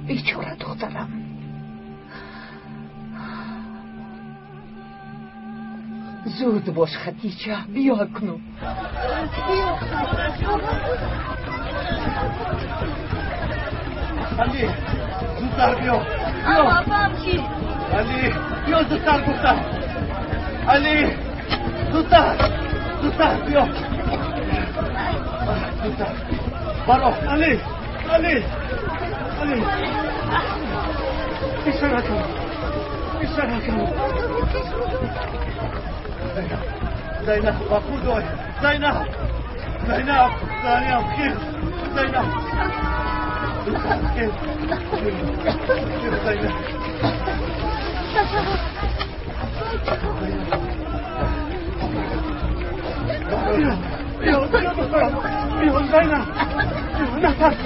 Бечора духтарам. Зуд бош, Хадича, биё акнун. Али, зудтар биё. Биё. Али, биё зудтар гуфтам. Али, зудтар. Зудтар биё. Зудтар. Баро, Али, Али. Али. Ишора кун. Ишора кун. Зайнаб, ба худой. Зайнаб. Зайнаб, Зайнаб, хез. Зайнаб. Хез. Зайнаб. Биё, биё, духтарам. Биё, Зайнаб. Натарс,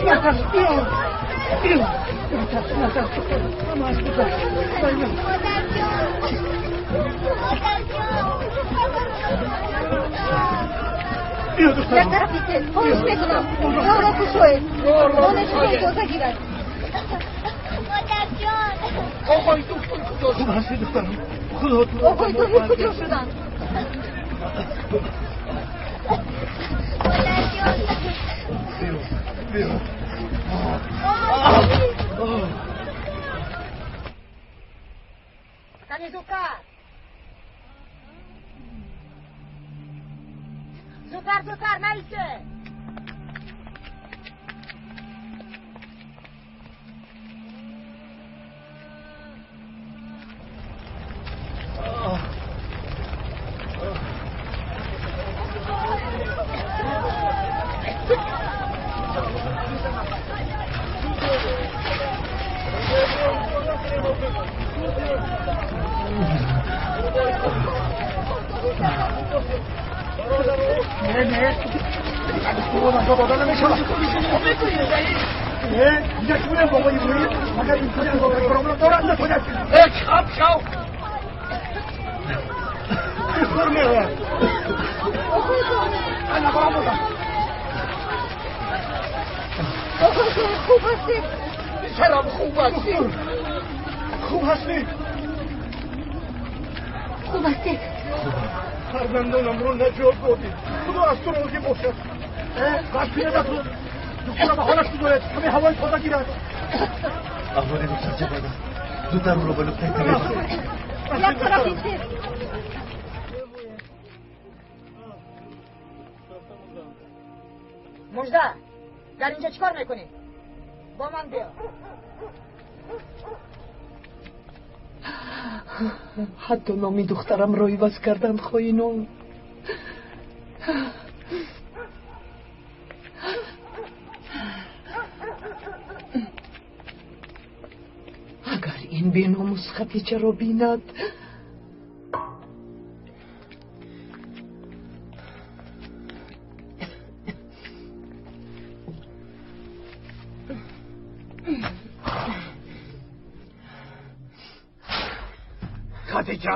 натарс, биё. Биё. Натарс, натарс, духтарам. Ҳамааш гузашт. Зайнаб. Биё, духтарам. Натарсите, хоҳиш мекунам. Роҳро кушоед. Донишҳои тоза гирад. Модарҷон. Оқои доктор куҷо шуд? Хуб ҳастӣ, духтарам? Худо туро Оқои доктор куҷо шуданд? Модарҷон. Биё, биё. Кани зудтар. Зудтар, зудтар, наисе. اینجا بابای بویی مگر این کاری از آقای برامون دارد نکنید. خب شو. دکتر میآید. انا با خوب هستی؟ پسرم خوب هستی؟ خوب هستی؟ خوب هستی؟ فرزندانم رو نجات دادی. خدا از تو راضی باشد. قشقی نکن. دکترم حالش گذارد. همه هوای تازه گیرد. احوال دکتر چه بده؟ زودتر او رو به نقطه تمیز. یک طرف ایستید. مژده در اینجا چیکار میکنی؟ با من بیا. حتی نامی دخترم را عوض کردن خائنان. اگر این بی‌ناموس خدیجه را بیند. خدیجه،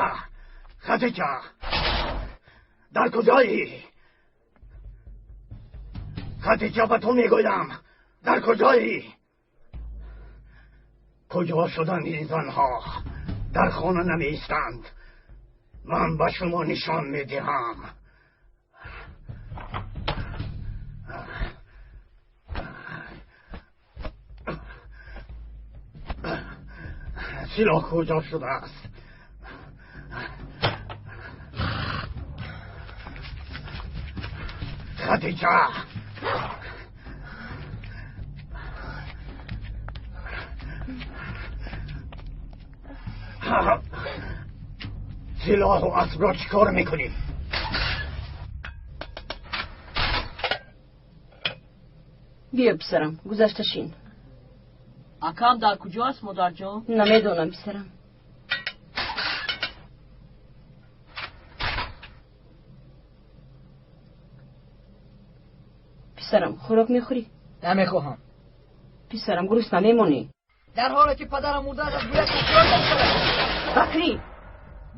خدیجه، در کجایی؟ خدیجه به تو میگویم در کجایی؟ کجا شدند این زنها؟ در خانه نمی ایستند. من به شما نشان میدهم. سلاح کجا شده است؟ خدیجه، سلاح و اسب را چیکار میکنی؟ بیا پسرم گذشته شین. اکام در کجاست مادر جان؟ نمیدونم پسرم. پسرم خوراک میخوری؟ نمیخواهم. پسرم گرسنه میمونی. در حالی که پدرم مرده است باید خیال داشته. بکری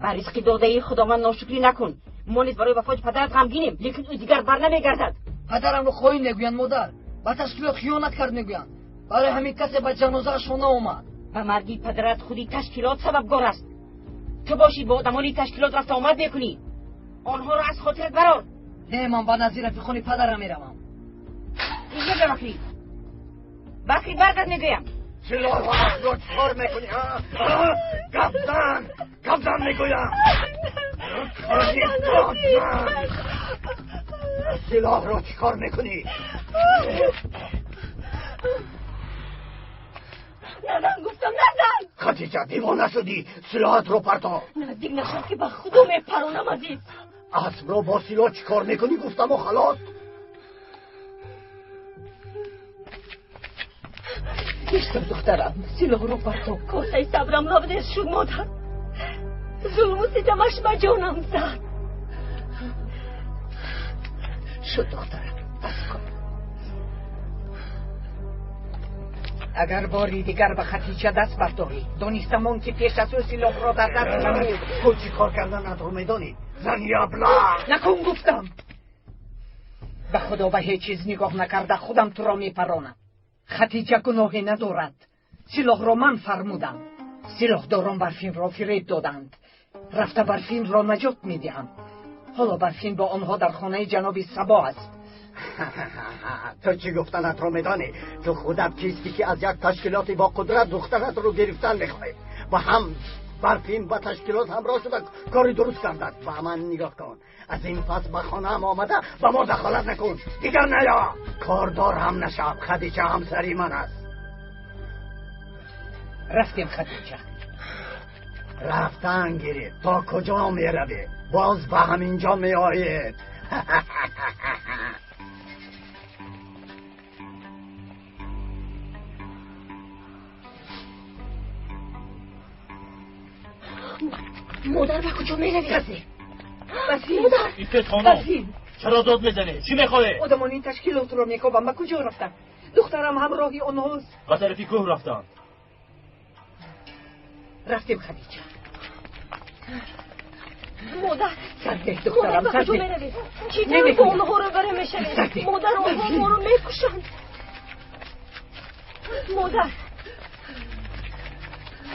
بر رزق داده خداوند ناشکری نکن. ما نیز برای وفات پدرت غمگینیم، لیکن او دیگر بر نمیگردد. پدرم رو خائن میگویند مادر، به تشکیلات خیانت کرد میگویند. برای همین کسی به جنازه‌اش نآمد. به مرگی پدرت خودی تشکیلات سببگار است. تو باشی با آدمانی تشکیلات رفت آمد میکنی. آنها را از خاطرت برآر. نه، من به نزد رفیقان پدرم میروم. اینجا بکری، بکری برگرد میگویم. سلاح و اسب را چیکار میکنی؟ گفتن گفتن میگویم. سلاح را چیکار میکنی؟ نزن گفتم نزن. خدیجه دیوانه شدی. سلاحت رو پرتا. نزدیک نشد که به خدا میپرونم عزیز. اسب را با سلاح چیکار میکنی؟ گفتم و خلاص. ایستم دخترم سلاح رو پرتا. کاسه صبرم لبریز شد مادر. ظلم و ستمش به جانم زد. شد دخترم بس کن. اگر باری دیگر به خدیجه دست برداری دانستم آن که پیش از او سلاح را در دست نمود. تو چی کار کردن رو میدانی؟ زنی ابله. نکن گفتم. به خدا به هیچ چیز نگاه نکرده خودم تو را میپرانم. خدیجه گناهی ندارد. سلاح را من فرمودم. سلاحداران برفین را فریب دادند. رفته برفین را نجات میدهم. حالا برفین با آنها در خانه جناب صبا است. تو چی گفتنت رو میدانی؟ تو خودت کیستی که از یک تشکیلاتی با قدرت دخترت رو گرفتن میخوای و هم برفین با تشکیلات همراه شده کاری درست کردند. و من نگاه کن، از این پس به خانه هم آمده به ما دخالت نکن دیگر. نیا کاردار هم نشم. خدیجه همسری من است. رفتیم خدیجه. رفتن گیرید. تا کجا میروید؟ باز به همینجا میآیید. مادر به کجا میروی؟ بسی ایستید خانم، چرا داد میزنی؟ چی میخوای؟ آدمان این تشکیلات رو میکوبم. به کجا رفتم؟ Духтарам ҳамроҳи онҳост. Ба тарафи кӯҳ рафтанд. Рафтем, Хадича. Модар, Сарде, духтарам, модар, ба куҷо сарде. меравед? Чӣ тавр бо онҳо рӯбарӯ мешавед? Сарде. Модар, онҳо моро мекушанд. Модар,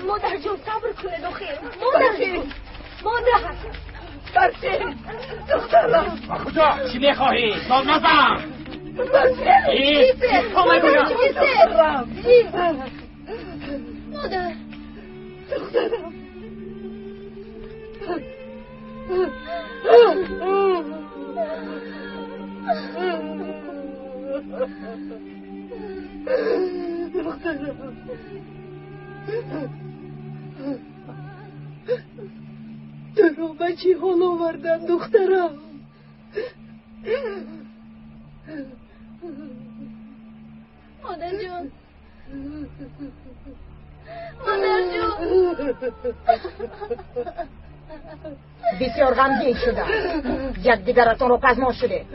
модарҷон, сабр кунед охир. Модарҷон, модар. Барфин, духтарам. Ба куҷо? Чӣ мехоҳӣ? Дод назан! Барфин, Чист? То мегӯям. духтарам. Модар. Духтарам. Духтарам. Туро ба чӣ ҳол овардам, духтарам? Модарҷон, модарҷон. Бисёр ғамгин шудам. Якдигаратонро пазмон шудед.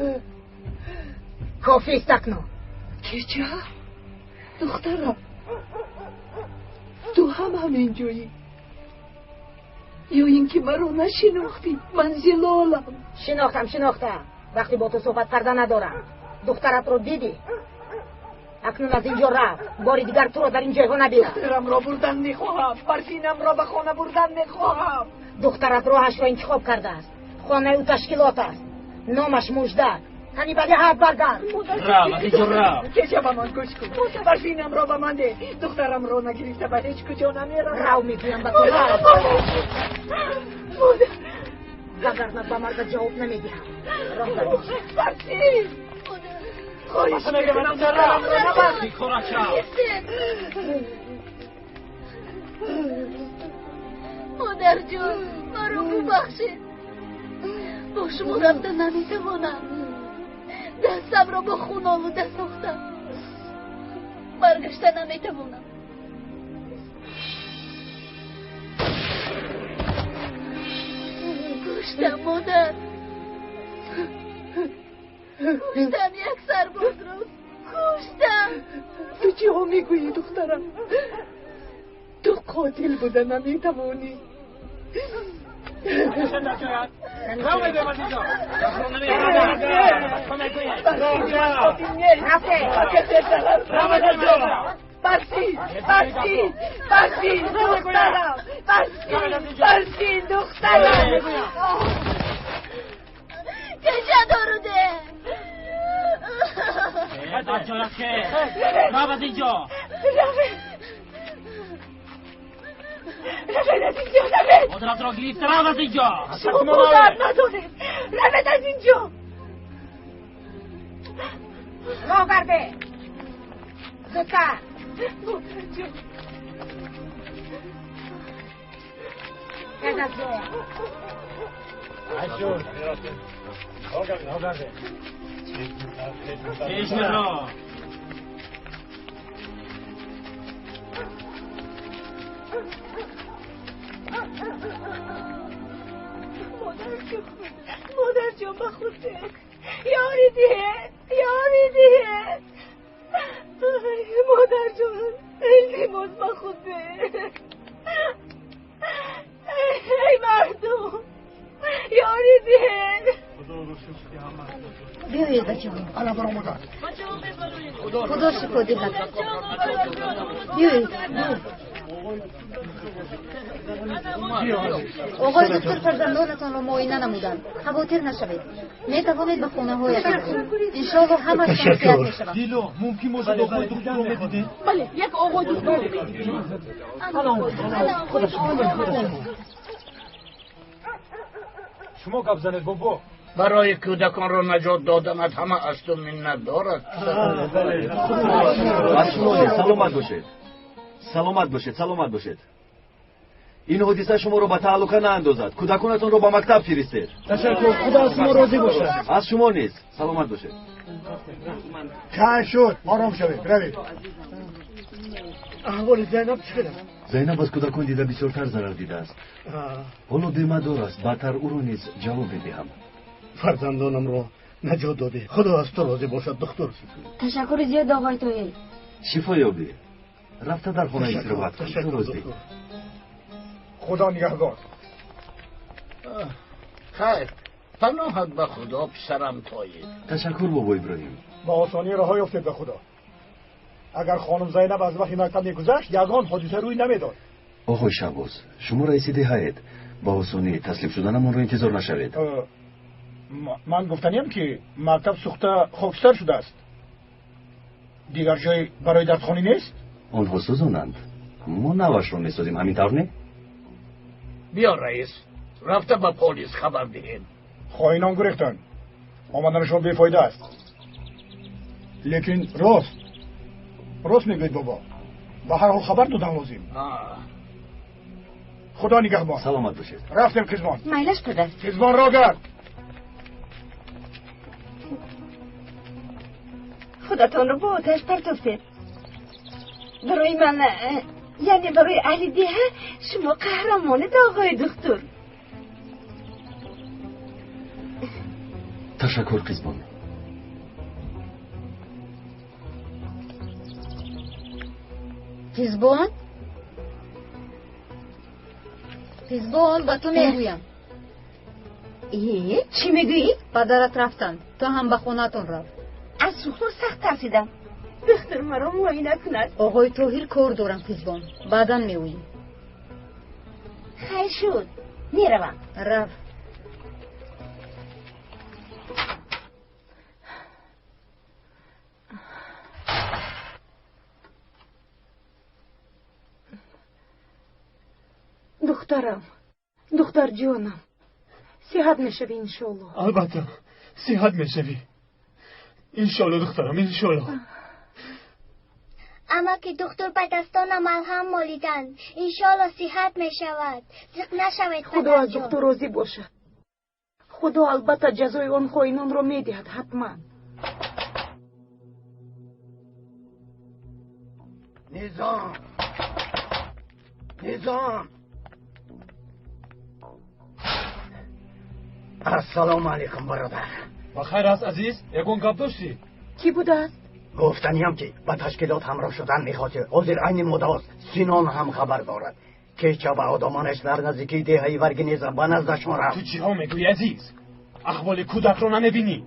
Кофист акнун. Кеча, духтарам, ту ҳам ҳамин ҷоӣ? Ё ин ки маро нашинохтӣ? Ман Зилолам. Шинохтам, шинохтам. Вақте бо ту суҳбат карда надорам. Духтаратро дидӣ? Акнун аз инҷо рафт. Бори дигар туро дар ин ҷойҳо набинам. Духтарамро бурдан мехоҳам. Барфинамро ба хона бурдан мехоҳам. Духтарат роҳашро интихоб кардааст. Хонаи ӯ ташкилот аст. Номаш Мужда. Кани баъди ҳафт баргард. Рав, аз инҷо рав. Кеча, ба ман гӯш кун. Барфинамро ба ман деҳ. Духтарамро нагирифта ба ҳеҷ куҷо намеравам. Рав, мегӯям ба ту, рав. Вагарна ба маргат ҷавоб намедиҳам. Роҳ баргашт. Барфин! Хоҳиш мекунам, духтарамро набар. Бекора шав. Модарҷон, маро бубахшед. Бо шумо рафта наметавонам. Дастамро бо хун олуда сохтам. Баргашта наметавонам. Куштам, модар. Куштам як сарбозро. Куштам. Ту чиҳо мегӯӣ, духтарам? Ту қотил буда наметавонӣ. Рав, мегӯям аз инҷо. Рав, намегӯям. Қотил нест. Рафте. Ба касе зарар Рав аз инҷо. Барфин, Барфин, Барфин, духтарам, Барфин, Барфин, духтарам. Кеша доруде. Дар ҷоят хез. Рав аз инҷо. Равед аз инҷо, равед. Модаратро гирифта рав аз инҷо. Шумо модар надоред. Равед аз инҷо. Роҳ гарде. Зудтар. Модарҷон. Хез аз ҷоя. Пеш меро. Модарҷон, модарҷон, ба худ деҳ. Ёри диҳед, ёри диҳед. Ай, модарҷон, илтимос, ба худ деҳ. Эй мардум, ёри диҳед. Биёед, бачаҳо. Ана баромаданд. Худо шифо диҳад. Биёед. Оғои доктор фарзандонатонро муоина намуданд. Хавотир нашавед. Метавонед ба хонаҳоятон равед. Иншоалло ҳамаашон сиҳат мешаванд. Дило, мумкин бошад оғои духтурро медидед? Бале, як оғои духтур. Шумо гап занед, бобо. Барои кӯдаконро наҷот доданат ҳама аз ту миннатдор аст. Аз шумо низ. Саломат бошед, саломат бошед, саломат бошед. Ин ҳодиса шуморо ба таҳлука наандозад. Кӯдаконатонро ба мактаб фиристед. Ташаккур, худо аз шумо розӣ бошад. Аз шумо низ. Саломат бошед. Чанд шуд, ором шавед, равед. Аҳволи Зайнаб чӣ хел аст? Зайнаб аз кӯдакон дида бисёртар зарар дидааст. Ҳоло бемадор аст. Баъдтар ӯро низ ҷавоб медиҳам. Фарзандонамро Наҷот додӣ. Худо аз ту розӣ бошад, духтур. Ташаккури зиёд, оғои Тоҳир. Шифо ёбӣ. Рафта дар хона истироҳат кун. Дуруст. Худо нигаҳбон. Хайр, паноҳат ба Худо, писарам Тоҳир. Ташаккур, бобо Иброҳим. Ба осонӣ раҳо ёфтед ба Худо. Агар хонум Зайнаб аз вақти мактаб мегузашт, ягон ҳодиса рӯй намедод. Оғои Шаҳбоз, шумо раиси деҳаед. Ба осонӣ таслим шуданамонро интизор нашавед. Ман гуфтаниям, ки мактаб сӯхта хокистар шудааст. Дигар ҷой барои дарсхонӣ нест? Онҳо сӯзонанд. Мо навашро месозем, ҳамин тавр не? Биё, раис, рафта ба полис хабар диҳем. Хоинон гурехтанд. Омаданашон бефоида аст. Лекин рост мегӯед, бобо. Ба ҳар ҳол хабар додан лозим. Худо нигаҳбон. Саломат бошед. Рафтем, қизбон. Майлаш, падар. Қизбон, ро гард. Худатонро бо оташ партофтед. Барои ман, яъне барои аҳли деҳа, шумо қаҳрамонед, оғои духтур. Ташаккур, қизбон. Қизбон, Қизбон, ба ту мегӯям. Э, чӣ мегӯӣ? Падарат рафтанд, ту ҳам ба хонаатон рав. Аз сӯхтор сахт тарсидам. Духтур маро муоина кунад. Оғои Тоҳир кор дорам, Қизбон, баъдан меоӣ. Хайр шуд, меравам. Рав. Духтарам, духтарҷонам, сиҳат мешавӣ, иншоалло. Албатта, сиҳат мешавӣ. Иншоалло, духтарам, иншоалло. Амаки духтур ба дастонам малҳам молиданд. Иншоалло сиҳат мешавад. Зиқ нашавед, Худо аз духтур розӣ бошад. Худо албатта ҷазои он хоинонро медиҳад, ҳатман. Низом, Низом. Ассалому алайкум, бародар. Ба хайр аст, азиз? Ягон гап доштӣ? Кӣ будааст? Гуфтаниям, ки ба ташкилот ҳамроҳ шудан мехости. Ҳозир айни муддаост. Синон ҳам хабар дорад. Кеча ба одамонаш дар наздикии деҳаи Варгинеза ба наздашон рафт. Ту чиҳо мегӯӣ, азиз? Аҳволи кӯдакро намебинӣ?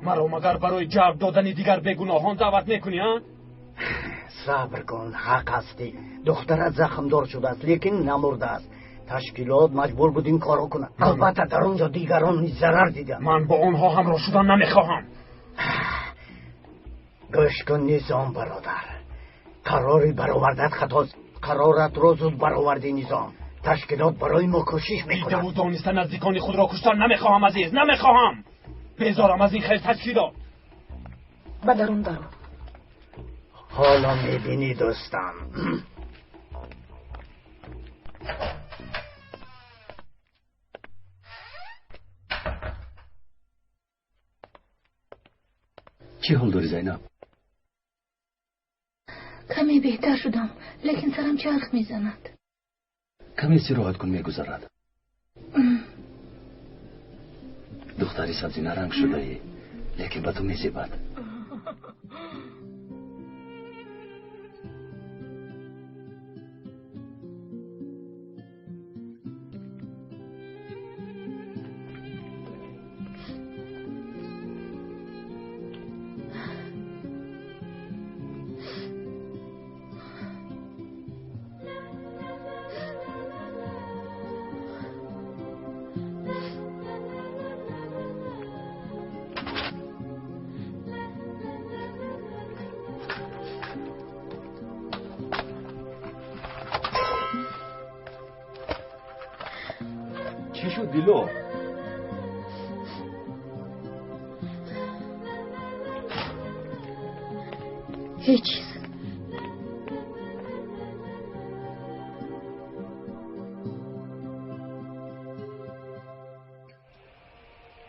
Маро магар барои ҷалб додани дигар бегуноҳон даъват мекунӣ, а? Сабр кун, ҳақ ҳастӣ. Духтарат захмдор шудааст, лекин намурдааст. Ташкилот маҷбур буд ин корро кунад. Албатта, дар он ҷо дигарон низ зарар диданд. Ман бо онҳо ҳамроҳ шудан намехоҳам. Гӯш кун, Низом бародар. Қарори баровардат хатост. Қароратро зуд баровардӣ, Низом. Ташкилот барои мо кӯшиш мекунад. Дидаву дониста наздикони худро куштан намехоҳам, азиз, намехоҳам. Безорам аз ин хел ташкилот. Ба дарун даро. Ҳоло мебинӣ, дӯстам. Чӣ ҳол дорӣ, Зайнаб? Каме беҳтар шудам, лекин сарам чарх мезанад. Каме истироҳат кун, мегузарад. Духтари сабзинаранг шудаӣ, лекин ба ту мезебад. Чӣ шуд, Дило? Ҳеҷ чиз.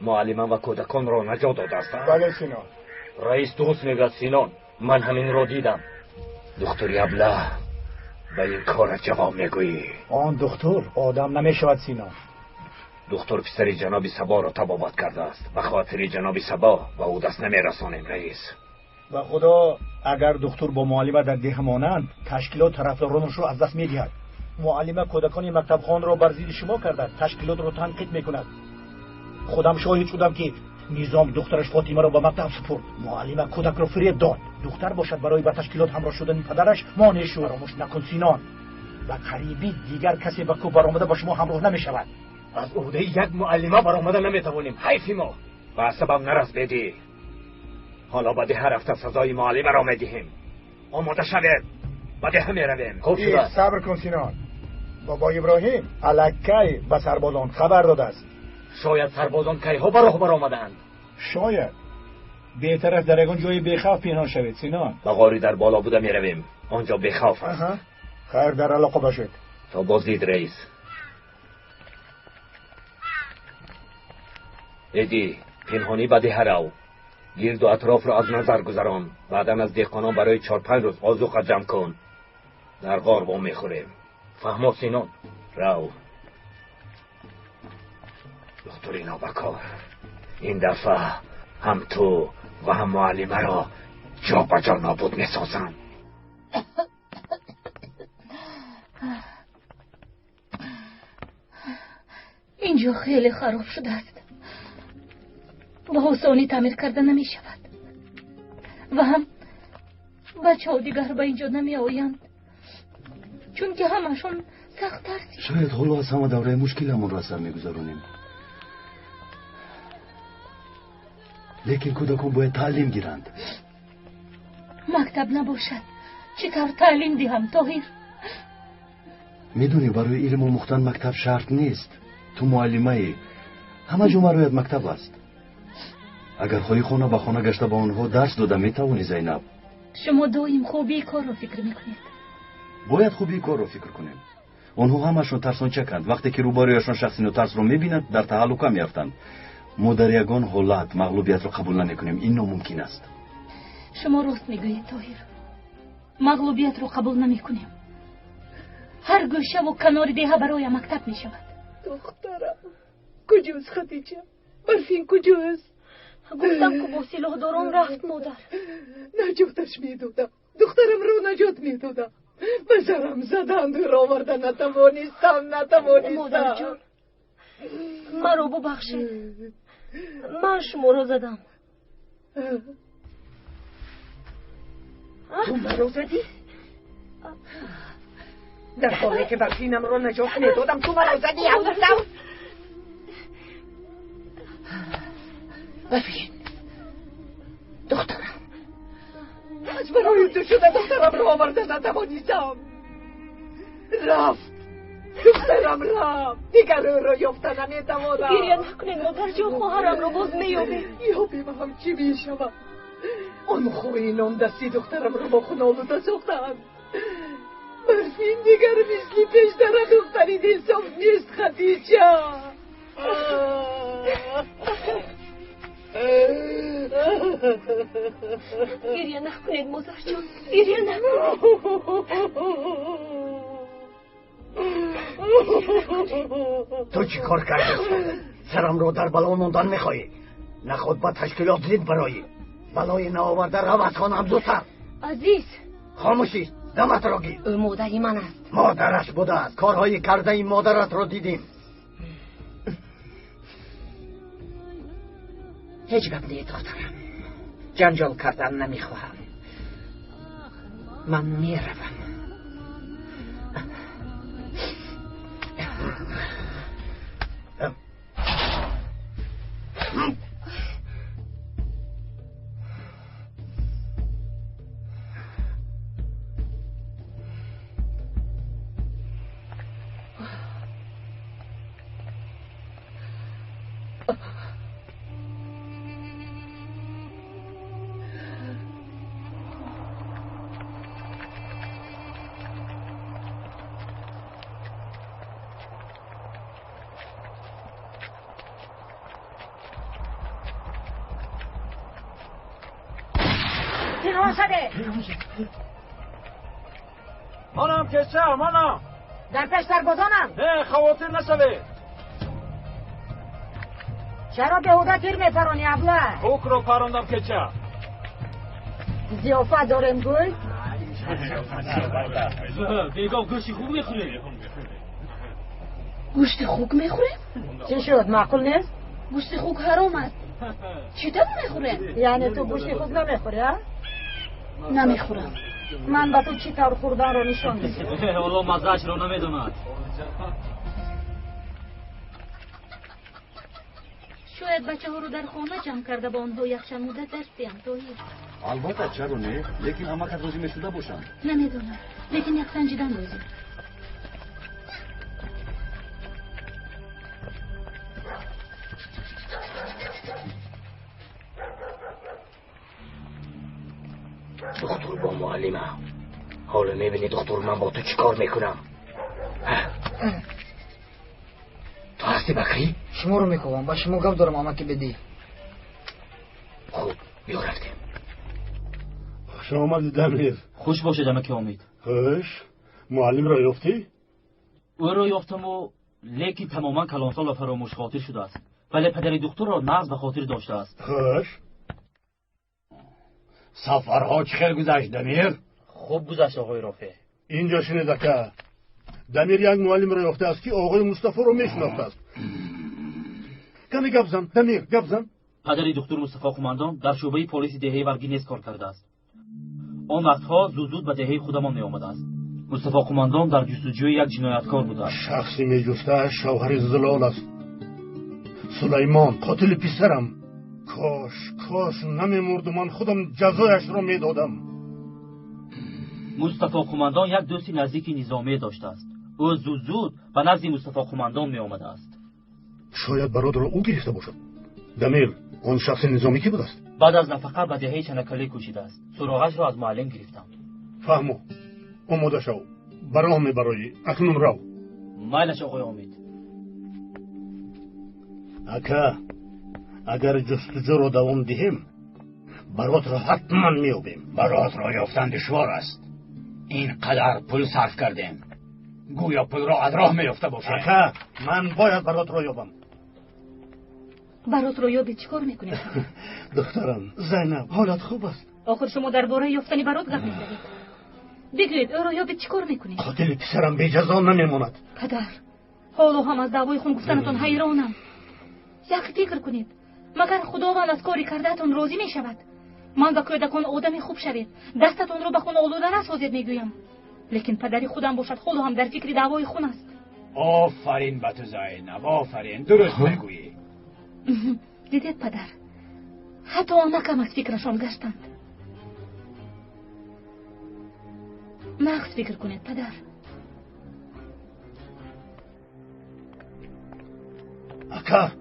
Муаллима ва кӯдаконро наҷот додааст. Бале, Синон. Раис дуруст мегӯяд, Синон. Ман ҳаминро дидам. Духтури аблаҳ, ба ин корат ҷавоб мегӯӣ. Он духтур одам намешавад, Синон. Духтур писари ҷаноби Саборо табобат кардааст. Ба хотири ҷаноби Сабо ба ӯ даст намерасонем, раис. Ба худо, агар духтур бо муаллима дар деҳа монанд, ташкилот тарафдоронашро аз даст медиҳад. Муаллима кӯдакони мактабхонро бар зидди шумо карда, ташкилотро танқид мекунад. Худам шоҳид шудам, ки Низом духтараш Фотимаро ба мактаб супурд. Муаллима кӯдакро фиреб дод. Духтар бошад, барои ба ташкилот ҳамроҳ шудани падараш монеъ шуд. Фаромӯш накун, Синон, ба қарибӣ дигар касе ба кӯҳ баромада ба шумо ҳамроҳ намешавад. Аз уҳдаи як муаллима баромада наметавонем. Ҳайфи мо. Ба асабам нарас, бедӣ. Ҳоло ба деҳа рафта сазои муаллимаро медиҳем. Омода шавед, ба деҳа меравем. Хуб шуда. Сабр кун, Синон. Бобо Иброҳим аллакай ба сарбозон хабар додааст. Шояд сарбозон кайҳо ба роҳ баромадаанд. Шояд. Беҳтар аст дар ягон ҷои бехавф пинҳон шавед, Синон. Ба ғори дар боло буда меравем. Он ҷо бехавф аст. Хайр, дар алоқа бошед. То боздид, раис. Эдӣ, пинҳонӣ ба деҳа рав. Гирду атрофро аз назар гузарон. Баъдан аз деҳқонон барои 4-5 рӯз озуқа ҷамъ кун. Дар ғор бо мехӯрем. Фаҳмо, Синон? Рав. Духтури нобакор, ин дафъа ҳам ту ва ҳам муаллимаро ҷо ба ҷо нобуд месозам. Инҷо хеле хароб шудааст. Ба осонӣ таъмир карда намешавад. Ва ҳам бачаҳо дигар ба инҷо намеоянд, чунки ҳамашон сахт тарсиданд. Шояд ҳоло аз ҳама давраи мушкиламонро аз сар мегузаронем. Лекин кӯдакон бояд таълим гиранд. Мактаб набошад, чӣ тавр таълим диҳам, Тоҳир? Медонӣ, барои илм омӯхтан мактаб шарт нест. Ту муаллимаӣ, ҳама ҷо бароят мактаб аст. Агар хоҳӣ, хона ба хона гашта ба онҳо дарс дода метавонӣ, Зайнаб. Шумо доим хубии корро фикр мекунед. Бояд хубии корро фикр кунем. Онҳо ҳамашон тарсончаканд. Вақте ки рӯбарӯяшон шахси нотарсро мебинанд, дар таҳаллука меафтанд. Мо дар ягон ҳолат мағлубиятро қабул намекунем. Ин номумкин аст. Шумо рост мегӯед, Тоҳир. Мағлубиятро қабул намекунем. Ҳар гӯшаву канори деҳа бароям мактаб мешавад. Духтарам, куҷост Хадиҷа? Барфин куҷост? Гуфтам, ку бо силоҳдорон рафт, модар. Наҷоташ медодам. Духтарамро наҷот медодам. Ба сарам заданд, ӯро оварда натавонистам, натавонистам. Модарҷон, маро бубахшед. Ман шуморо задам. Ту маро задӣ? Дар ҳоле ки Барфинамро наҷот медодам, ту маро задӣ, гуфтам. Барфин, духтарам, аз барои ту шуда духтарамро оварда натавонистам. Рафт, духтарам рафт, дигар ӯро ёфта наметавонам. Гиря накунед, модарҷон, хоҳарамро боз меёбем. Ёбем ҳам чӣ мешавад? Он хоинон дасти духтарамро бо хун олуда сохтаанд. Барфин дигар мисли пештара духтари дилсоф нест, Хадиҷа. Гиря накунед, модарҷон, гиря накунед. Ту чӣ кор кардӣ? Сарамро дар бало мондан мехоҳӣ? Наход ба ташкилот зид бароӣ. Балои наоварда рав аз хонаам зудтар. Азиз, хомӯшӣ, даматро гир. Ӯ модари ман аст. Модараш будааст. Корҳои кардаи модаратро дидем. Ҳеҷ гап не, духтарам. Ҷанҷол кардан намехоҳам. Ман меравам. Манам кеча, манам. Дар пеш сарбозонам. Не, хавотир нашавед. Чаро беҳуда тир мепаронӣ, абла? Хукро парондам, кеча. Зиёфат дорем, гӯй? Бегоҳ гӯшти хук мехӯрем. Гӯшти хук мехӯрем? Чӣ шуд, маъқул нест? Гӯшти хук ҳаром аст. Чӣ тавр мехӯрем? Яъне ту гӯшти хук намехӯрӣ, а? Намехӯрам. Ман ба ту чӣ тавр хӯрданро нишон медиҳам. Ҳоло маззаашро намедонад. Шояд бачаҳоро дар хона ҷамъ карда ба онҳо якчанд муддат дарс диҳам, Тоҳир. Албатта, чаро не, лекин ҳама кас розӣ мешуда бошанд. Намедонам, лекин як санҷидан лозим. Духтур бо муаллима. Ҳоло мебинӣ, духтур, ман бо ту чӣ кор мекунам. Ту ҳастӣ, Бакрӣ? Шуморо мекобам, ба шумо гап дорам, амаки Бедӣ. Хуб, биё рафтем. Хуш омадӣ, Дамир. Хуш бошед, амаки Омид. Хуш. Муаллимро ёфтӣ? Ӯро ёфтаму, лекин тамоман калонсол ва фаромӯшхотир шудааст, вале падари духтурро нағз ба хотир доштааст. Хуш. Сафарҳо чӣ хел гузашт, Дамир? Хуб гузашт, оғои Рофеъ. Инҷо шинед, ака. Дамир як муаллимро ёфтааст, ки оғои Мустафоро мешинохтааст. Каме гап зан, Дамир, гап зан. Падари духтур Мустафо қумандон дар шӯъбаи полиси деҳаи Варгинес кор кардааст. Он вақтҳо зуд-зуд ба деҳаи худамон меомадааст. Мустафо қумандон дар ҷустуҷӯи як ҷинояткор будааст. Шахси меҷустааш шавҳари Зилол аст. Сулаймон, қотили писарам. Кош, кош намемурду, ман худам ҷазояшро медодам. Мустафо қумандон як дӯсти наздики низомие доштааст. Ӯ зуд-зуд ба назди Мустафо қумандон меомадааст. Шояд бародаро ӯ гирифта бошад. Дамир, он шахси низомӣ кӣ будааст? Баъд аз нафақа ба деҳаи Чанакалӣ кӯчидааст. Суроғашро аз муаллим гирифтам. Фаҳмо, омода шав, ба роҳ мебароӣ, акнун рав. Майлаш, оғои Омид. Ака, агар ҷустуҷӯро давом диҳем, баротро ҳатман меёбем. Баротро ёфтан душвор аст. Ин қадар пул сарф кардем, гӯё пулро аз роҳ меёфта бошем. Ака, ман бояд баротро ёбам. Баротро ёбед, чӣ кор мекунед? Духтарам Зайнаб, ҳолат хуб аст? Охир шумо дар бораи ёфтани барот гап мезанед. Бигӯед, ӯро ёбед, чӣ кор мекунед? Қотили писарам беҷазо намемонад. Падар, ҳоло ҳам аз даъвои хун гуфтанатон ҳайронам. Як фикр кунед, магар Худованд аз кори кардаатон розӣ мешавад? Ман ба кӯдакон одами хуб шавед, дастатонро ба хун олуда насозед мегӯям. Лекин падари худам бошад, ҳоло ҳам дар фикри даъвои хун аст. Офарин ба ту, Зайнаб, офарин, дуруст мегӯӣ. Дидед, падар, ҳатто амакам аз фикрашон гаштанд. Нағз фикр кунед, падар. Ака,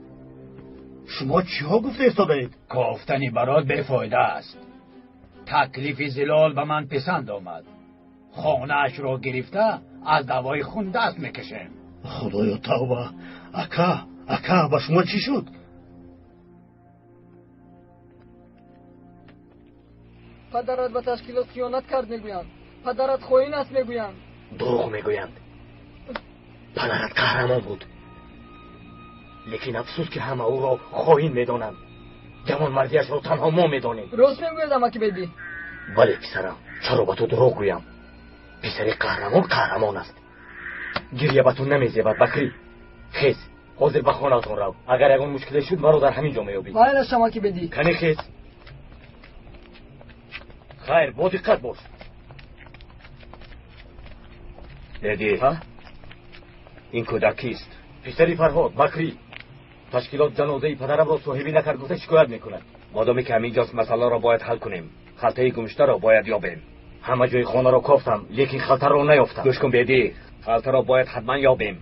шумо чиҳо гуфта истодаед? Кофтани барот бефоида аст. Таклифи Зилол ба ман писанд омад. Хонаашро гирифта аз даъвои хун даст мекашем. Худоё, тавба! Ака, ака, ба шумо чӣ шуд? Падарат ба ташкилот хиёнат кард мегӯянд. Падарат хоин аст мегӯянд. Дурӯғ мегӯянд. Падарат қаҳрамон буд, лекин афсӯс, ки ҳама ӯро хоин медонанд. Ҷавонмардиашро танҳо мо медонем. Рост мегӯяд, амаки Бедӣ? Бале, писарам, чаро ба ту дурӯғ гӯям? Писари қаҳрамон қаҳрамон аст. Гиря ба ту намезебад, Бакрӣ. Хез, ҳозир ба хонаатон рав. Агар ягон мушкиле шуд, маро дар ҳамин ҷо меёбӣ. Майлаш, амаки Бедӣ. Кани, хез. Хайр, бо диққат бош. Бедӣ, ин кӯдак кист? Писари Фарҳод, Бакрӣ. Ташкилот ҷанозаи падарамро соҳибӣ накард гуфта шикоят мекунад. Модоме ки ҳаминҷост, масъаларо бояд ҳал кунем. Халтаи гумшударо бояд ёбем. Ҳама ҷои хонаро кофтам, лекин халтаро наёфтам. Гӯш кун, Бедӣ, халтаро бояд ҳатман ёбем,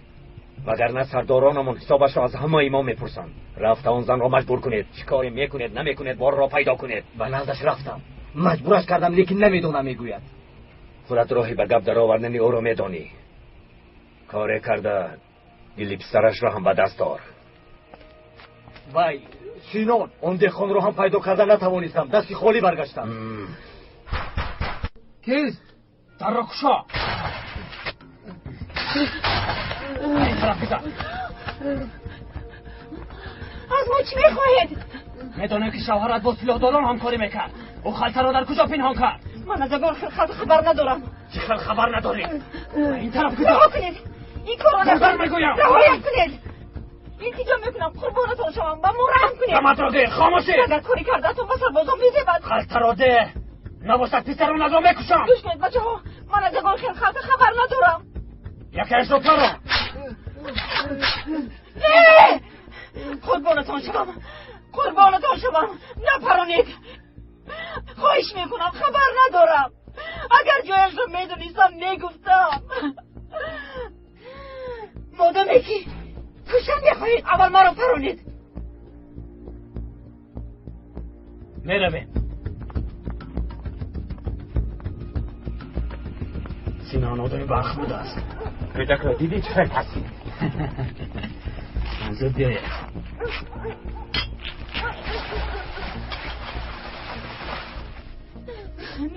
вагарна сардоронамон ҳисобашро аз ҳамаи мо мепурсанд. Рафта он занро маҷбур кунед. Чӣ коре мекунед, намекунед, борро пайдо кунед. Ба наздаш рафтам, маҷбураш кардам, лекин намедонам мегӯяд. Худат роҳи ба гап даровардани ӯро медонӣ. Коре карда дили писарашро ҳам ба даст ор. Вай, Синон, он деҳқонро ҳам пайдо карда натавонистам, дасти холӣ баргаштам. Кист? Дарро кушо. Ин тараф бизан. Аз мо чӣ мехоҳед? Медонем ки шавҳарат бо силоҳдорон ҳамкорӣ мекард. Ӯ халтаро дар куҷо пинҳон кард? Ман аз ягон хел халта хабар надорам. Чӣ хел хабар надорӣ? Ин тараф куҷо? Раҳо кунед! Ин корро накунед! Мегӯям! Раҳоям кунед! Илтиҷо мекунам, қурбонатон шавам, ба мо раҳм кунед! Даматро деҳ, хомӯшӣ! Агар кори кардаатон ба сарбозон безебад! Халтаро деҳ! Набошад писаронатро мекушам! Гӯш кунед, бачаҳо, ман аз ягон хел халта хабар надорам. Якеашро паро! Не! Қурбонатон шавам, қурбонатон шавам, напаронед! Хоҳиш мекунам, хабар надорам. Агар ҷояшро медонистам, мегуфтам. Модоме ки куштан мехоҳед, аввал маро паронед. Меравем. Синон одами барх будааст. Кӯдакро дидӣ чӣ хел тарсид? Зуд биёед.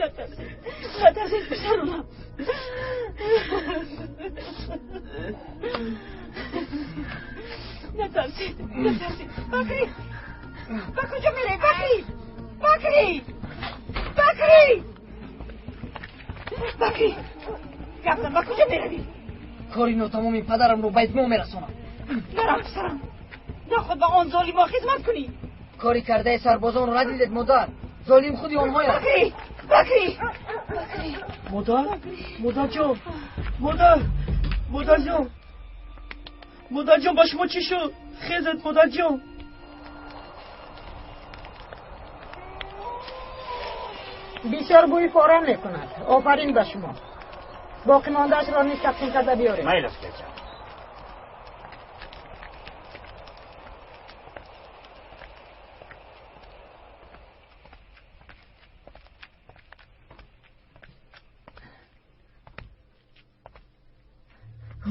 Натарсед, натарсед, писарунам. Натарсед, натарсед. Бакри, ба куҷо меравӣ? Бакри, Бакри, Бакри, Бакри, гап зан, ба куҷо меравӣ? Кори нотамоми падарамро ба итмом мерасонам. Нарав, писарам, наход ба он золимо хизмат кунӣ. Кори кардаи сарбозонро надидед, модар. Золим худи онҳоянд. Бакри, Бакри, Бакри. Модар, модарҷон, модар, модарҷон, модарҷон, ба шумо чӣ шуд? Хезед, модарҷон. Бисёр бӯи фора мекунад. Офарин ба шумо. Боқимондаашро низ тақсим карда биёред. Майл аст, беча.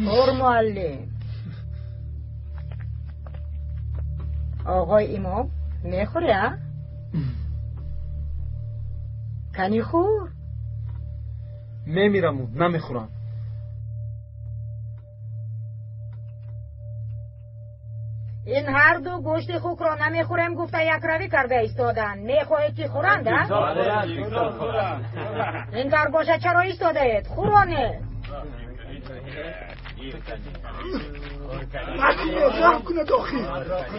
Хӯр, муаллим. Оғои имом, мехӯрӣ, а? Кани хӯр. Мемираму намехӯрам. Ин ҳарду гӯшти хукро намехӯрем гуфта якравӣ карда истоданд. Мехоҳед ки хӯранд, а? Ин тавр бошад, чаро истодаед? Хӯронед. Илтимос, раҳм кунед, охир.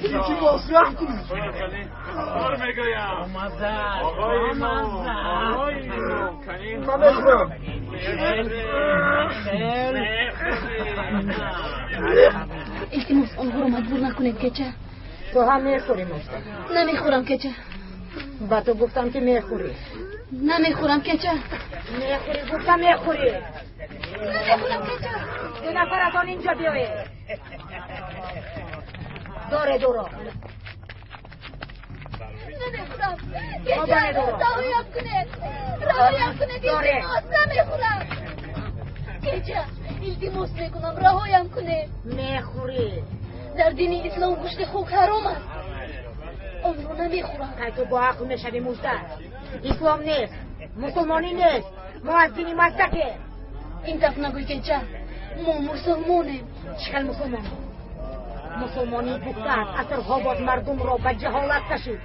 Илтимос, раҳм кунед. Ман мехӯрам. Илтимос, онҳоро маҷбур накунед, кеча. Ту ҳам мехӯрӣ, Муста. Намехӯрам, кеча. Ба ту гуфтам ки мехӯрӣ. Намехӯрам, кеча. Мехӯрӣ, гуфтам мехӯрӣ. Намехӯрам, кеча. Ду нафаратон инҷо биёед. Доред ӯро. Намехӯрам. Кеча, раҳоям кунед. Раҳоям кунед, илтимос, намехӯрам. Кеча, илтимос мекунам, раҳоям кунед. Мехӯрӣ. Дар дини ислом гӯшти хук ҳаром аст. Онро намехӯрам. Кай ту бо ақл мешавӣ, Мужда? Ислом нест, мусулмонӣ нест. Мо аз дини маздакем. Ин гап нагӯй, кеча. Мо мусулмонем. Чӣ хел мусулмон? Мусулмонӣ гуфтааст, асрҳо боз мардумро ба ҷаҳолат кашид.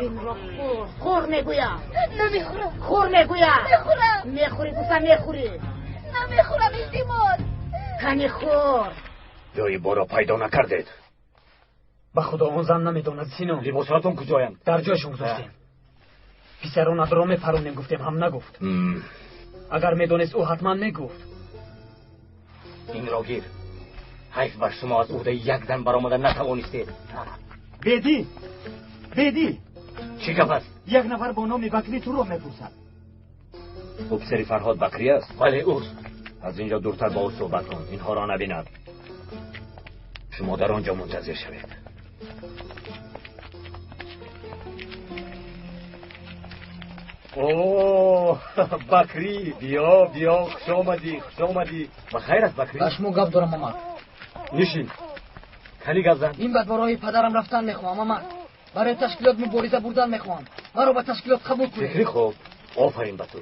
Инро хӯр, хӯр мегӯям. Намехӯрам. Хӯр мегӯям. Мехӯрам. Мехӯрӣ, гуфтам мехӯрӣ. Намехӯрам, илтимос. Кани хӯр. Ҷои боро пайдо накардед. Ба худо он зан намедонад, Сино. Либосҳоятон куҷоянд? Дар ҷойшон гузоштем. Писаронатро мепаронем гуфтем, ҳам нагуфт. Агар медонист, ӯ ҳатман мегуфт. Инро гир. Ҳайф бар шумо, аз уҳдаи як зан баромада натавонистед. Бедӣ, бедӣ. Чӣ гап аст? Як нафар бо номи Бакрӣ туро мепурсад. Ӯ писари Фарҳод Бакрӣ аст? Бале, ӯст. Аз инҷо дуртар бо ӯ суҳбат кун, инҳоро набинад. Шумо дар он ҷо мунтазир шавед. О, Бакрӣ, биё, биё, хуш омадӣ, хуш омадӣ. Ба хайр аст, Бакрӣ? Ба шумо гап дорам, амак. Нишин. Кани гап зан. Ин баъд ба роҳи падарам рафтан мехоҳам, амак. Барои ташкилот мубориза бурдан мехоҳам. Маро ба ташкилот қабул кунед. Фикри хуб. Офарин ба ту.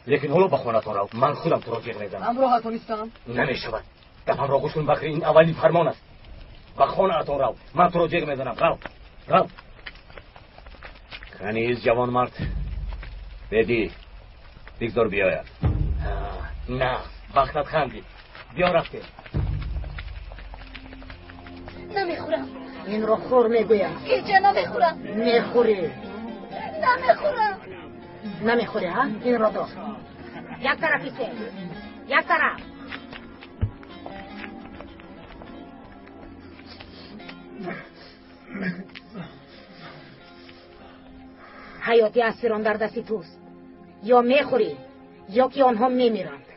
Лекин ҳоло ба хонатон рав. Ман худам туро ҷиғ мезанам. Ҳамроҳатон истам? Намешавад. Гапамро гӯш кун, Бакрӣ, ин аввалин фармон аст. Ба хонаатон рав. Ман туро ҷиғ мезанам. Рав. Рав. Каниз ҷавонмард. Бедӣ, бигзор биёяд. На, вақтат хандид. Биё рафтем. Намехӯрам. Инро хӯр мегӯям. Кеҷа намехӯрам. Мехӯрӣ. Намехӯрам. Намехӯрӣ, ҳа? Инро дор. Як тараф исе. Як тараф. Ҳаёти асирон дар дасти туст. Ё мехӯрӣ, ё ки онҳо мемиранд.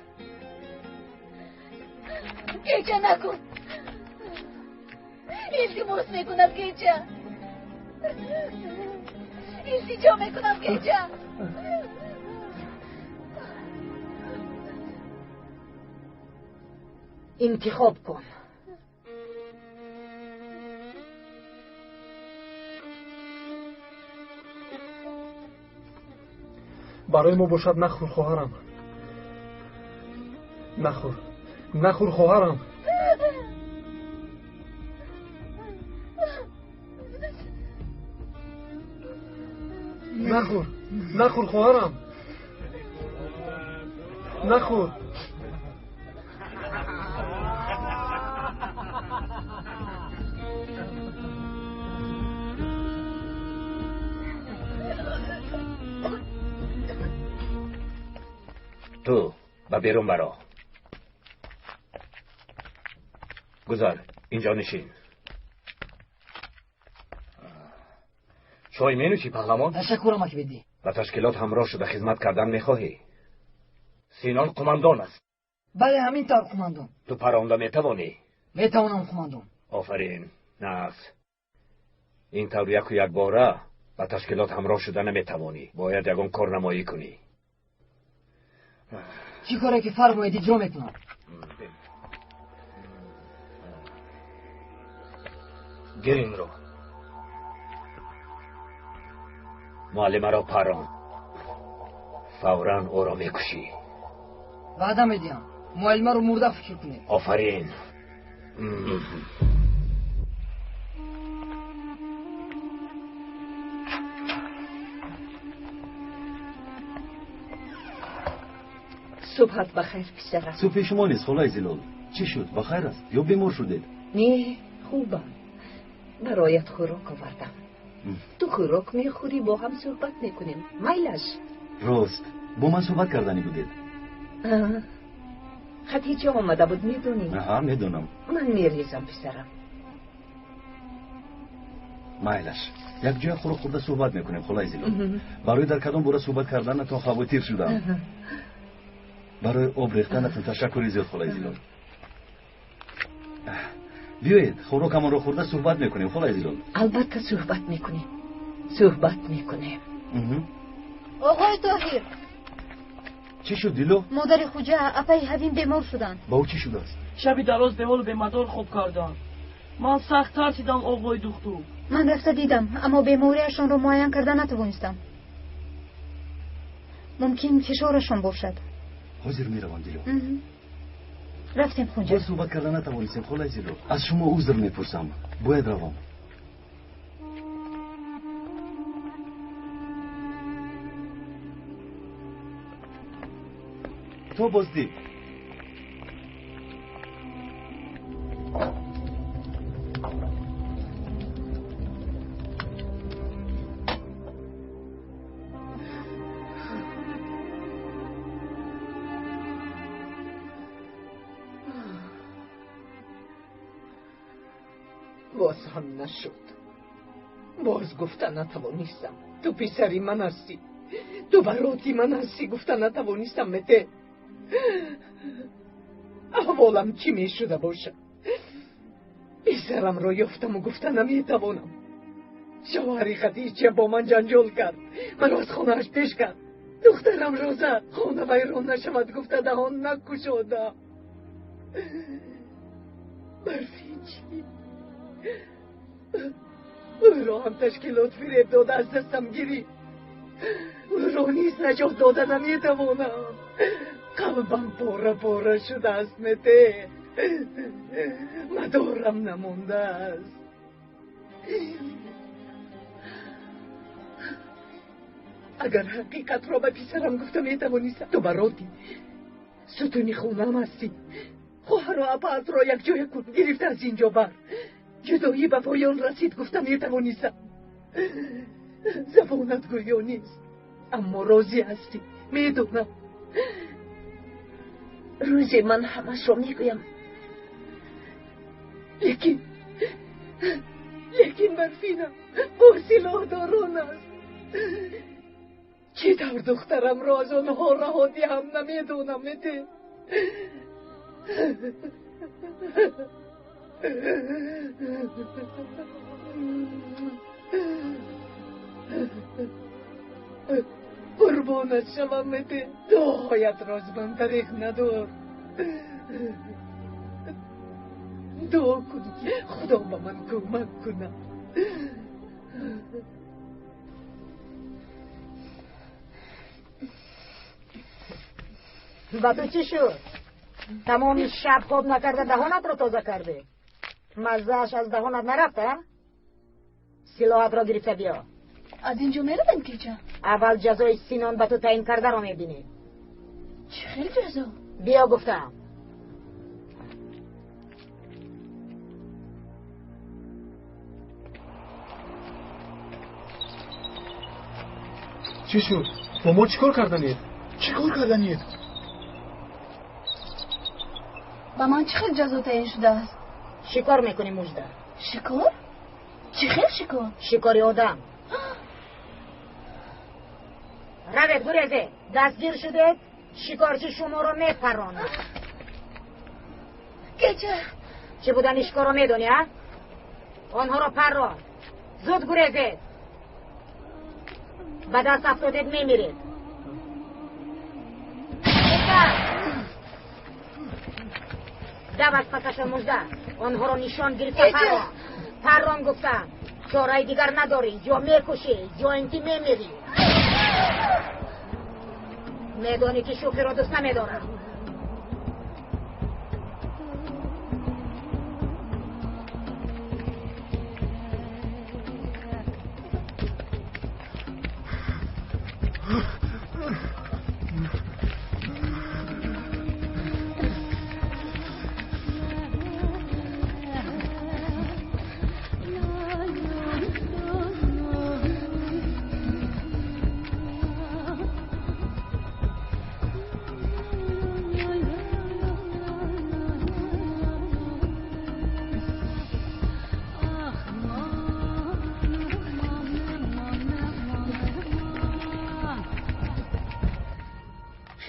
Кеҷа накун. Илтимос мекунам, кеҷа. Илтиҷо мекунам, кеҷа. Интихоб кун. Барои мо бошад, нахӯр, хоҳарам. Нахӯр, нахӯр, хоҳарам. Нахӯр, нахӯр, хоҳарам. Нахӯр. Ту ба берун баро. Гузар, инҷо нишин. Чой менӯшӣ, паҳлавон? Ташаккур, амак Бедӣ. Ба ташкилот ҳамроҳ шуда хизмат кардан мехоҳӣ? Синон қумандон аст. Бале, ҳамин тавр, қумандон. Ту паронда метавонӣ? Метавонам, қумандон. Офарин, нағз. Ин тавр яку якбора ба ташкилот ҳамроҳ шуда наметавонӣ. Бояд ягон корнамоӣ кунӣ. Чӣ коре ки фармоед, иҷро мекунам. Гир инро. Муаллимаро парон. Фавран ӯро мекушӣ. Ваъда медиҳам, муаллимаро мурда фикр кунед. Офарин. Субҳат бахайр, писарам. Субҳи шумо низ, холаи Зилол. Чӣ шуд, ба хайр аст ё бемор шудед? Не, хубам. Бароят хӯрок овардам. Ту хӯрок мехӯрӣ, бо ҳам суҳбат мекунем. Майлаш? Рост, бо ман суҳбат карданӣ будед? Хатиҷа омада буд, медонӣ? Аҳа, медонам. Ман мерезам, писарам. Майлаш, якҷоя хӯрок хӯрда суҳбат мекунем, холаи Зилол. Барои дар кадом бора суҳбат карданатон хавотир шудам. Барои об рехтанатон ташаккури зиёд, холаи Зилол. Биёед, хӯрокамонро хӯрда суҳбат мекунем, холаи Зилол. Албатта суҳбат мекунем, суҳбат мекунем. Оғои Тоҳир. Чӣ шуд, Дило? Модари Хуҷа, апаи Ҳавим бемор шуданд. Ба ӯ чӣ шудааст? Шаби дароз беҳолу бемадор хоб кардам. Ман сахт тарсидам, оғои духтур. Ман рафта дидам, аммо бемориашонро муайян карда натавонистам. Мумкин фишорашон бошад. Ҳозир меравам, Дило. Рафтем, Хунҷа. Боз суҳбат карда натавонистем, холаи Зилол. Аз шумо узр мепурсам, бояд равам. То боздид. Боз ҳам нашуд. Боз гуфта натавонистам. Ту писари ман ҳастӣ, ту бароти ман ҳастӣ, гуфта натавонистам. Мете, аҳволам чӣ мешуда бошад? Писарамро ёфтаму гуфта наметавонам. Шавҳари Хадича бо ман ҷанҷол кард, маро аз хонааш пеш кард. Духтарамро зад, хона вайрон нашавад гуфта даҳон накушодам. Барфи чӣ? Ӯро ҳам ташкилот фиреб дода, аз дастам гирифт. Ӯро низ наҷот дода наметавонам. Қалбам пора пора шудааст, Мете. Мадорам намондааст. Агар ҳақиқатро ба писарам гуфта метавонистам. Ту бароти сутуни хонаам ҳастӣ. Хоҳару апаатро якҷоя кун, гирифта аз инҷо бар. Ҷудоӣ ба поён расид гуфта метавонистам. Забонат гӯё нест, аммо розӣ ҳастӣ, медонам. Рӯзе ман ҳамашро мегӯям. Лекин Барфинам бо силоҳдорон аст. Чӣ тавр духтарамро аз онҳо раҳо диҳам намедонам. Мете қурбонат шавам, Мете, дуоятро аз ман тариқ надор. Дуо кун, ки Худо ба ман кӯмак кунад. Ба ту чӣ шуд? Тамоми шаб хоб накарда даҳонатро тоза кардӣ? Маззааш аз даҳонат нарафта? Силоҳатро гирифта биё. Аз инҷо меравем кеҷа? Аввал ҷазои Синон ба ту таъин кардаро мебинӣ. Чӣ хел ҷазо? Биё гуфтам. Чӣ шуд? Бо мо чӣ кор карданед? Чӣ кор карданед? Ба ман чӣ хел ҷазо таъин шудааст? Шикор мекунӣ, Мужда. Шикор? Чӣ хел шикор? Шикори одам. Равед, гурезед. Дастгир шудед, шикорчи шуморо мепаронад. Кеҷа! Чӣ будани шикорро медонӣ, а? Онҳоро паррон. Зуд гурезед. Ба даст афтодед, мемиред. Дав аз пасашон, Мужда. Онҳоро нишон гирифта паррон. Паррон гуфтам. Чораи дигар надорӣ. Ё мекушӣ, ё ин ки мемирӣ. Медонӣ ки шӯхиро дӯст намедорам.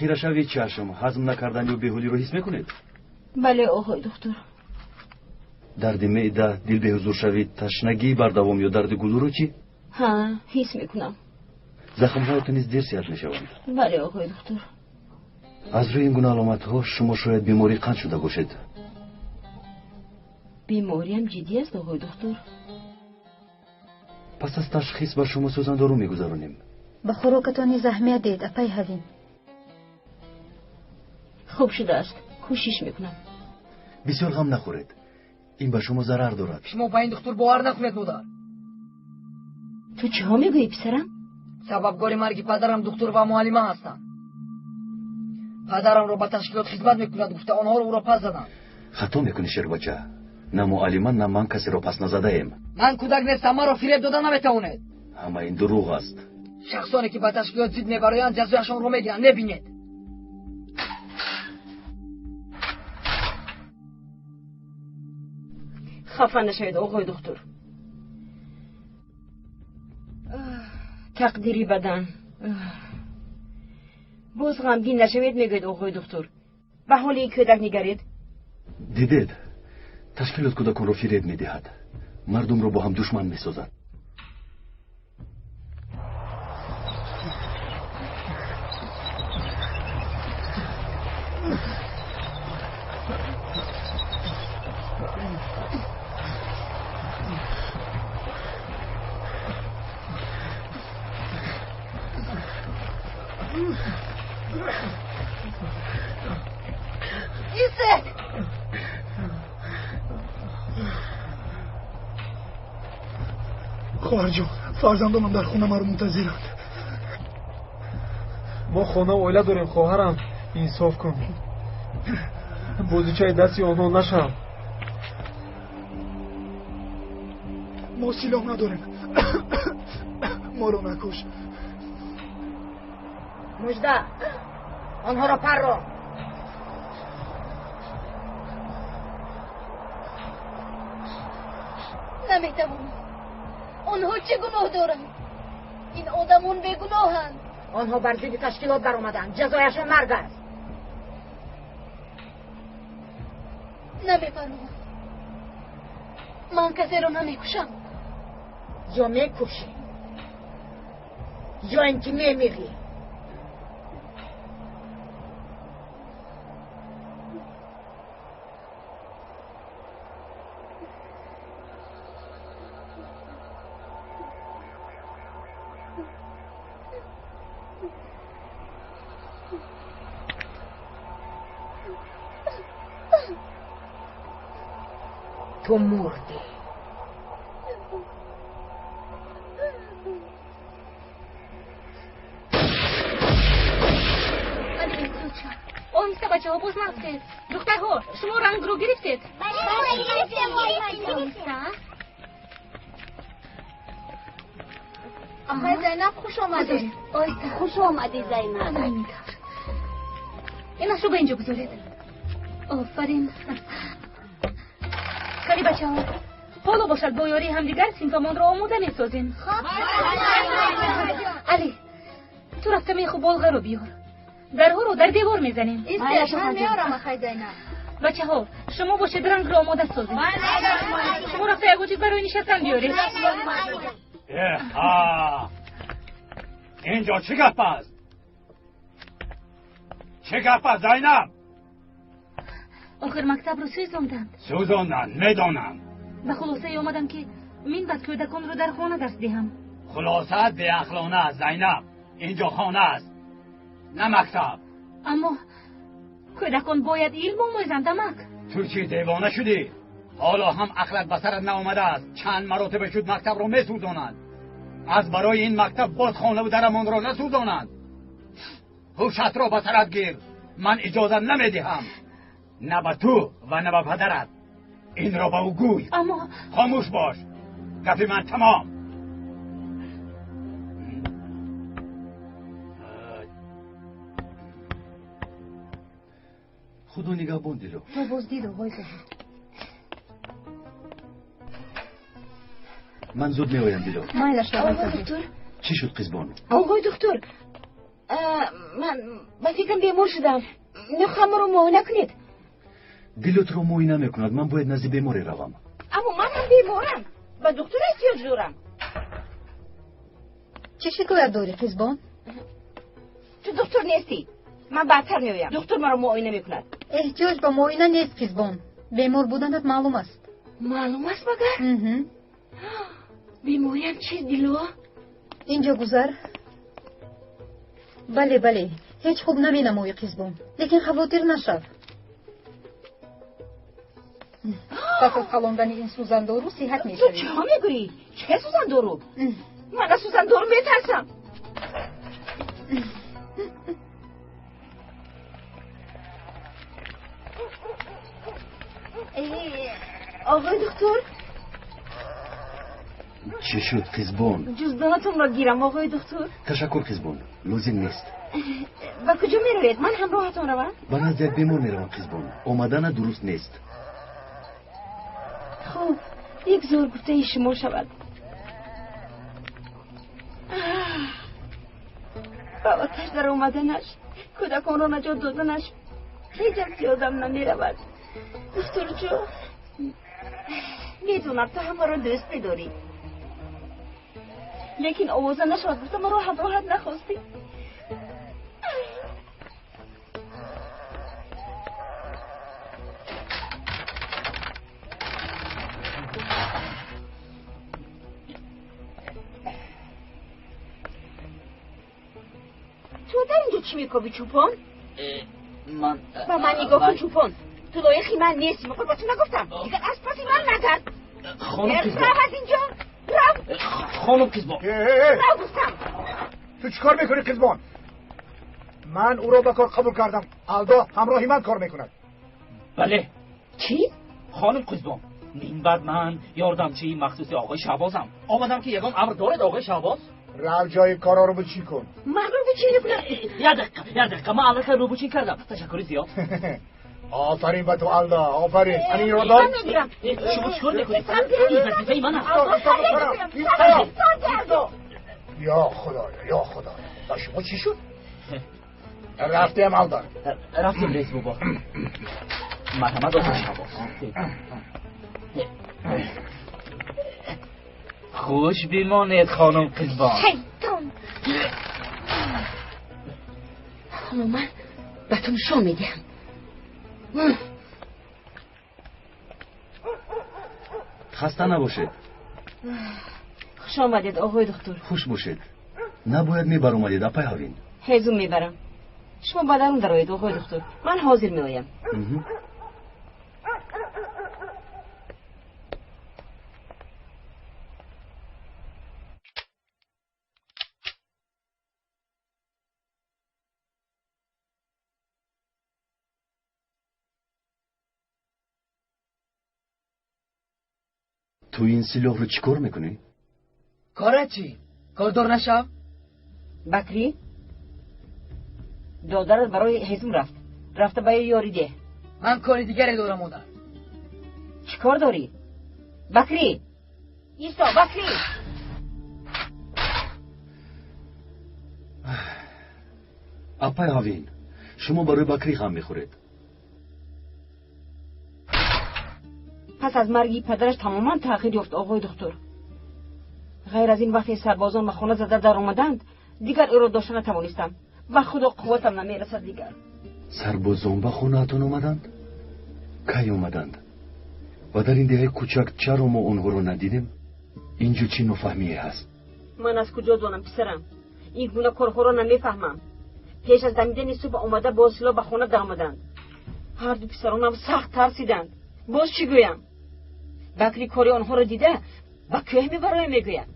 Хирашавии чашм, ҳазм накардан ё беҳолиро ҳис мекунед? Бале, оғои духтур. Дарди меъда, дил беҳузуршавӣ, ташнагии бардавом ё дарди гулӯро чӣ? Ҳа, ҳис мекунам. Захмҳоятон низ дер сиҳат мешаванд. Бале, оғои духтур. Аз рӯи ин гуна аломатҳо шумо шояд бемории қанд шуда бошед. Бемориам ҷиддӣ аст, оғои духтур. Пас аз ташхис ба шумо сӯзандору мегузаронем. Ба хӯрокатон низ аҳамият диҳед, апай Ҳавин. Хуб шудааст, кӯшиш мекунам. Бисёр ғам нахӯред, ин ба шумо зарар дорад. Шумо ба ин духтур бовар накунед, модар. Ту чиҳо мегӯӣ, писарам? Сабабгори марги падарам духтур ва муаллима ҳастанд. Падарамро ба ташкилот хизмат мекунад гуфта онҳоро ӯро пас заданд. Хато мекунӣ, шербача. На муаллима, на ман касеро пас назадаем. Ман кӯдак нестам, маро фиреб дода наметавонед. Ҳама ин дурӯғ аст. Шахсоне ки ба ташкилот зид мебароянд ҷазояшонро мегиранд, мебинед. Хафа нашавед, оғои духтур. Тақдири бадан. Боз ғамгин нашавед, мегӯед, оғои духтур. Ба ҳоли ин кӯдак нигаред. Дидед, ташкилот кӯдаконро фиреб медиҳад, мардумро бо ҳам душман месозад. Хоҳарҷон, фарзандонам дар хона маро мунтазиранд. Мо хона ва оила дорем, хоҳарам. Инсоф кун. Бозичаи дасти онҳо нашав. Мо силоҳ надорем. Моро накуш. Мужда, онҳоро паррон. Наметавонам. Онҳо чӣ гуноҳ доранд? Ин одамон бегуноҳанд. Онҳо бар зидди ташкилот баромаданд. Ҷазояшон марг аст. Намепарронам. Ман касеро намекушам. Ё мекушӣ, ё ин ки мемирӣ. Ту мурдӣ. Оҳиста бачаҳо, боз нафтед. Духтарҳо, шумо рангро гирифтед? Оҳиста. Ахай Зайнаб, хуш омадӣ. Оҳиста. Хуш омадӣ, Зайнаб. Инашро ба инҷо гузоред. Офарин. Кали бачаҳо, ҳоло бошад бо ёрии ҳамдигар синфамонро омода месозем. Али, ту рафта меху болғаро биёр. Дарҳоро дар девор мезанем. Ман меорам, ахай Зайнаб. Бачаҳо, шумо бошед рангро омода созед. Шумо рафта ягон чиз барои нишастан биёред. Инҷо чӣ гап аст? Чӣ гап аст, Зайнаб? Охир мактабро сӯзонданд. Сӯзонданд, медонам. Ба хулосае омадам ки мин баъд кӯдаконро дар хона дарс диҳам. Хулосаат беақлона аст, Зайнаб. Инҷо хона аст, на мактаб. Аммо кӯдакон бояд илм омӯзанд, амак. Ту чӣ девона шудӣ? Ҳоло ҳам ақлат ба сарат наомадааст. Чанд маротиба шуд мактабро месӯзонанд. Аз барои ин мактаб боз хонаву дарамонро насӯзонанд. Ҳушатро ба сарат гир. Ман иҷоза намедиҳам. На ба ту ва на ба падарат. Инро ба ӯ гӯй. Аммо хомӯш бош. Гапи ман тамом. Худо нигаҳбон, Дило. То боздид, оғои Зоҳид. Ман зуд меоям, Дило. Майлаш, оғои Зоҳид. Духтур. Чӣ шуд, қизбону? Оғои духтур, ман ба фикрам бемор шудам. Мехоҳам маро муоина кунед. Дило туро муоина мекунад. Ман бояд назди беморе равам. Аммо ман ҳам беморам. Ба духтур эҳтиёҷ дорам. Чӣ шикоят дорӣ, қизбон? Ту духтур нестӣ. Ман баъдтар меоям. Духтур маро муоина мекунад. Эҳтиёҷ ба муоина нест, қизбон. Бемор буданат маълум аст. Маълум аст магар? Бемориам чист, Дило? Инҷо гузар. Бале, бале, ҳеҷ хуб наменамоӣ, қизбон. Лекин хавотир нашав. Пас аз қалондани ин сӯзандору сиҳат мешавӣ. Ту чиҳо мегӯӣ? Чӣ сӯзандору? Ман аз сӯзандору метарсам. Оғои духтур. Чӣ шуд, қизбон? Ҷуздонатонро гирам, оғои духтур. Ташаккур, қизбон, лозим нест. Ба куҷо меравед? Ман ҳамроҳатон равам? Ба назди як бемор меравам, қизбон. Омадана дуруст нест. Хуб, як зор гуфтаи шумо шавад. Ба оташ даромаданаш, кӯдаконро наҷот доданаш ҳеҷ аз ёдам намеравад. Духтурҷон, медонам ту ҳамаро дӯст медорӣ, лекин овоза нашавад гуфта маро ҳамроҳат нахостӣ. Ту дар инҷо чӣ мекобӣ, чӯпон? Ман ба ман нигоҳ кун, чӯпон. Ту лоиқи ман нестӣ. Мақол ба ту нагуфтам. Дигар аз паси ман нагард. Хонум қизбон. Рав аз инҷо. Рав. Хонум қизбон. Рав гуфтам. Ту чӣ кор мекунӣ, қизбон? Ман ӯро ба кор қабул кардам. Алдо ҳамроҳи ман кор мекунад. Бале. Чӣ? Хонум Қизбон, минбаъд ман ёрдамчии махсуси оғои Шаҳбозам. Омадам ки ягон амр доред, оғои Шаҳбоз? Рав ҷои корро рӯбучин кун. Ман рӯбучин мекунам? Як дақиқа, як дақиқа, ман аллакай рӯбучин кардам. Ташаккури зиёд. Офарин ба ту, Алдо, офарин. Ани инро дор. Шумо чӣ кор мекунед? Ин вазифаи ман аст. Ё Худоё, ё Худоё. Ба шумо чӣ шуд? Рафтем, Алдо. Рафтем, раис бобо. Марҳамат, оғои Шаҳбоз. Хуш бимонед, хонум Қизбон. Шайтон! Ҳоло ман ба ту нишон медиҳам. Хаста набошед. Хуш омадед, оғои духтур. Хуш бошед. Набояд мебаромадед, апай Ҳавин. Ҳезум мебарам. Шумо ба дарун дароед, оғои духтур. Ман ҳозир меоям. Ту ин силоҳро чӣ кор мекунӣ? Кора чӣ? Кордор нашав? Бакрӣ, додарат барои ҳезум рафт. Рафта ба ёри деҳ. Ман кори дигаре дорам, модар. Чӣ кор дорӣ? Бакрӣ! Исто, Бакрӣ! Апай Ҳавин, шумо барои Бакрӣ ғам мехӯред. Пас аз марги падараш тамоман тағйир ёфт, оғои духтур. Ғайр аз ин вақте сарбозон ба хона зада даромаданд, дигар ӯро дошта натавонистам. Ба худо қувватам намерасад дигар. Сарбозон ба хонаатон омаданд? Кай омаданд? Ва дар ин деҳаи кӯчак чаро мо онҳоро надидем? Инҷо чӣ нофаҳмие ҳаст? Ман аз куҷо донам, писарам? Ин гуна корҳоро намефаҳмам. Пеш аз дамидани субҳ омада бо силоҳ ба хона даромаданд. Ҳарду писаронам сахт тарсиданд. Боз чӣ гӯям? Бакри кори онҳоро дида ба кӯҳ мебароям мегӯяд.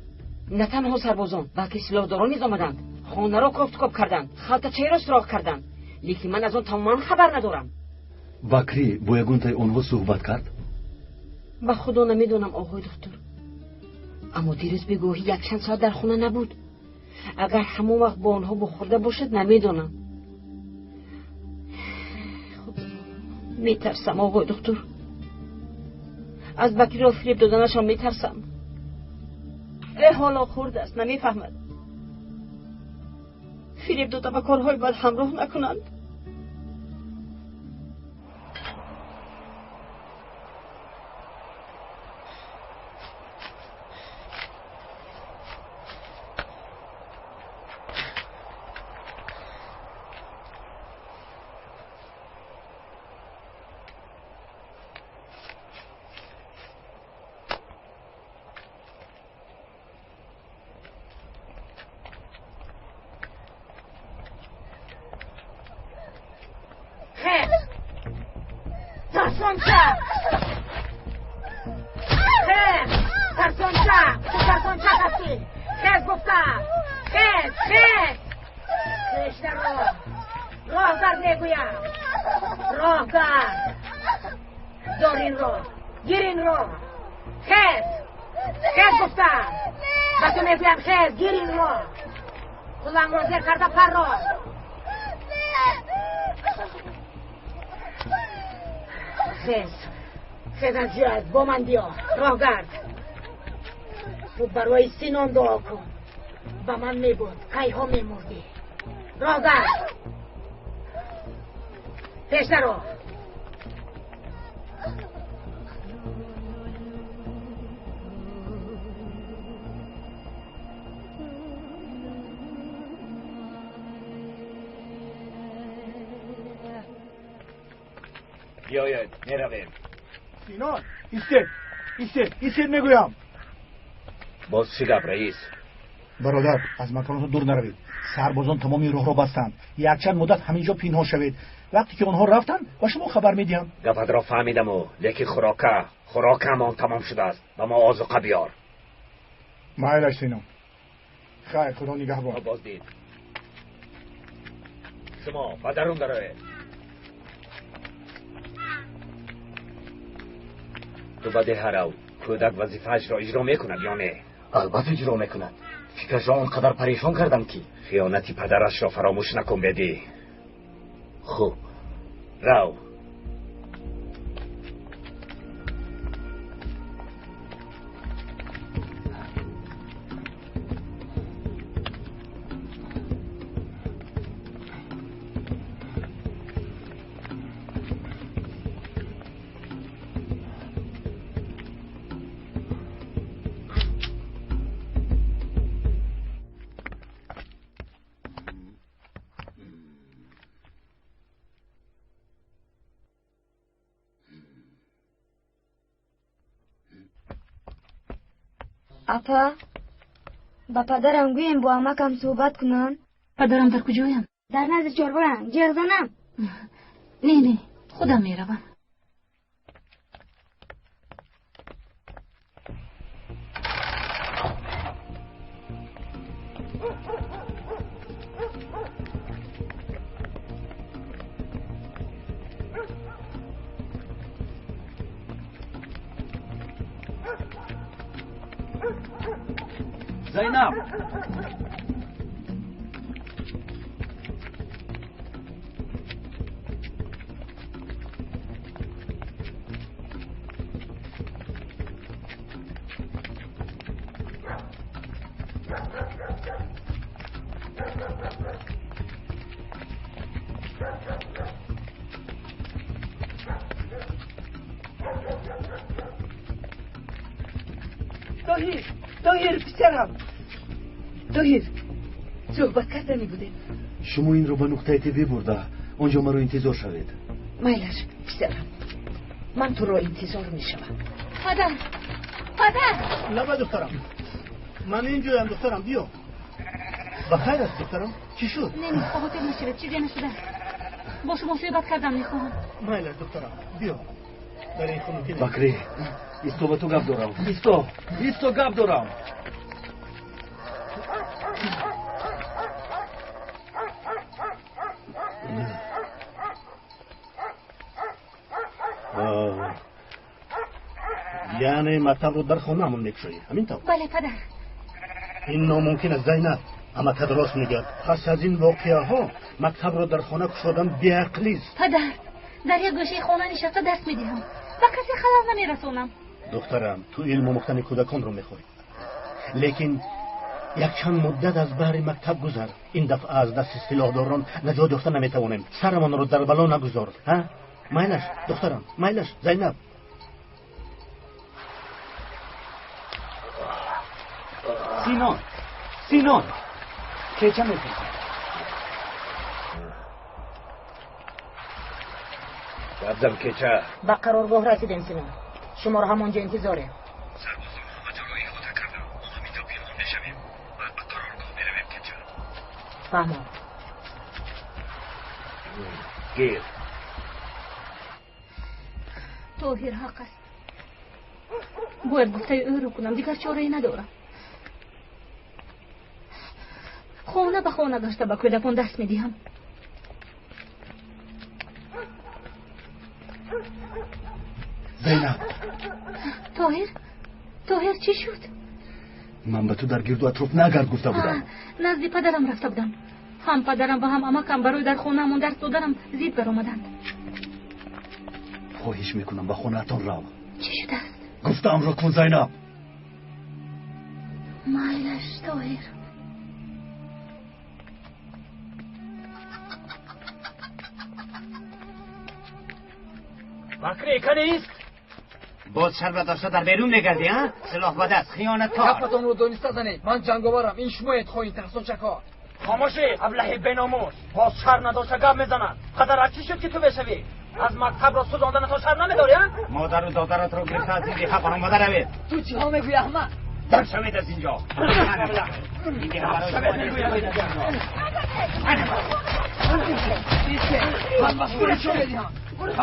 На танҳо сарбозон, балки силоҳдорон низ омаданд. Хонаро кофтукоб карданд, халтачаеро суроғ карданд. Лекин ман аз он тамоман хабар надорам. Бакрӣ бо ягонтаи онҳо суҳбат кард? Ба худо намедонам, оғои духтур. Аммо дирӯз бегоҳӣ якчанд соат дар хона набуд. Агар ҳамон вақт бо онҳо бухӯрда бошад, намедонам. Метарсам, оғои духтур. Аз Бакриро фиреб доданашон метарсам. Э ҳоло хурд аст, намефаҳмад. Фиреб дода ба корҳои бад ҳамроҳ накунанд. Бо ман биё, роҳгард. Ту барои Синон дуо кун. Ба ман мебуд, кайҳо мемурдӣ. Роҳгард, пеш наро. Биёед, меравем. Синон, истед, истед, истед мегӯям. Боз чӣ гап, раис? Бародар, аз маконатон дур наравед. Сарбозон тамоми роҳро бастанд. Якчанд муддат ҳамин ҷо пинҳон шавед. Вақте ки онҳо рафтанд, ба шумо хабар медиҳам. Гапатро фаҳмидаму, лекин хӯрокамон тамом шудааст. Ба мо озуқа биёр. Майлаш, Синон. Хайр, Худо нигаҳбон. Боз дид. Шумо ба дарун дароед. Ту ба деҳа рав. Кӯдак вазифаашро иҷро мекунад ё не? Албатта иҷро мекунад. Фикрашро он қадар парешон кардам ки. Хиёнати падарашро фаромӯш накун, Бедӣ. Хуб. Рав. Апа, ба падарам гӯем бо амакам суҳбат кунанд. Падарам дар куҷоянд? Дар назди чорбоянд. Ҷеғ занам? Не, не, худам меравам. Зайнаб! Тоҳир, Тоҳир, писарам. Тоҳир, суҳбат кардани будем. Шумо инро ба нуқтаи тиббӣ бурда, он ҷо маро интизор шавед. Майлаш, писарам. Ман туро интизор мешавам. Падар, падар! Лаба, духтарам. Ман инҷоям, духтарам, биё. Ба хайр аст, духтарам? Чӣ шуд? Не, не, хавотир нашавед, чизе нашудааст. Бо шумо суҳбат кардан мехоҳам. Майлаш, духтарам, биё. Дар ин хунукӣ. Бакрӣ, исто, ба ту гап дорам. Исто, исто, гап дорам. Яъне мактабро дар хонаамон мекушоӣ, ҳамин тавр? Бале, падар. Ин номумкин аст, Зайнаб. Амакат рост мегӯяд. Пас аз ин воқеаҳо мактабро дар хона кушодан беақлист. Падар, дар як гӯшаи хона нишаста дарс медиҳам. Ба касе халал намерасонам. Духтарам, ту илм омӯхтани кӯдаконро мехоҳӣ. Лекин якчанд муддат аз баҳри мактаб гузар. Ин дафъа аз дасти силоҳдорон наҷот ёфта наметавонем. Сарамонро дар бало нагузор. Ҳа? Майлаш, духтарам, майлаш, Зайнаб. Синон, Синон, кеча мепурсад. Гап кеча. Ба қароргоҳ расидем, Синон. Шуморо ҳамонҷо интизорем. Сарбозон ҳама ҷоро иҳота карданд. Мо ҳаминҷо пинҳон мешавем. Баъд ба қароргоҳ меравем, кеча. Фаҳмом. Гир. Тоҳир ҳақ аст. Бояд гуфтаи ӯро кунам, дигар чорае надорам. Хона ба хона гашта ба кӯдакон дарс медиҳам. Зайнаб! Тоҳир, Тоҳир, чӣ шуд? Ман ба ту дар гирду атроф нагард гуфта будам. Назди падарам рафта будам. Ҳам падарам ва ҳам амакам барои дар хонаамон дарс доданам зид баромаданд. Хоҳиш мекунам, ба хонаатон рав. Чӣ шудааст? Гуфтаамро кун, Зайнаб. Майлаш, Тоҳир. Бакрӣ, канист? Боз шарм дошта дар берун мегардӣ, а? Силоҳ ба даст, хиёнаткор. Гапатонро дониста занед. Ман ҷанговарам. Ин шумоед, хоин тарсончакҳо. Хомӯшӣ, аблаҳи беномус. Боз шарм надошта гап мезанад. Падарат чӣ шуд ки ту бешавӣ? Аз мактабро сӯзонданатон шарм намедорӣ, а? Модару додаратро гирифта аз ин деҳа баромада равед. Ту чиҳо мегӯӣ, аҳмақ? Дар шавед аз инҷо. Ман масъули шумо медиҳам.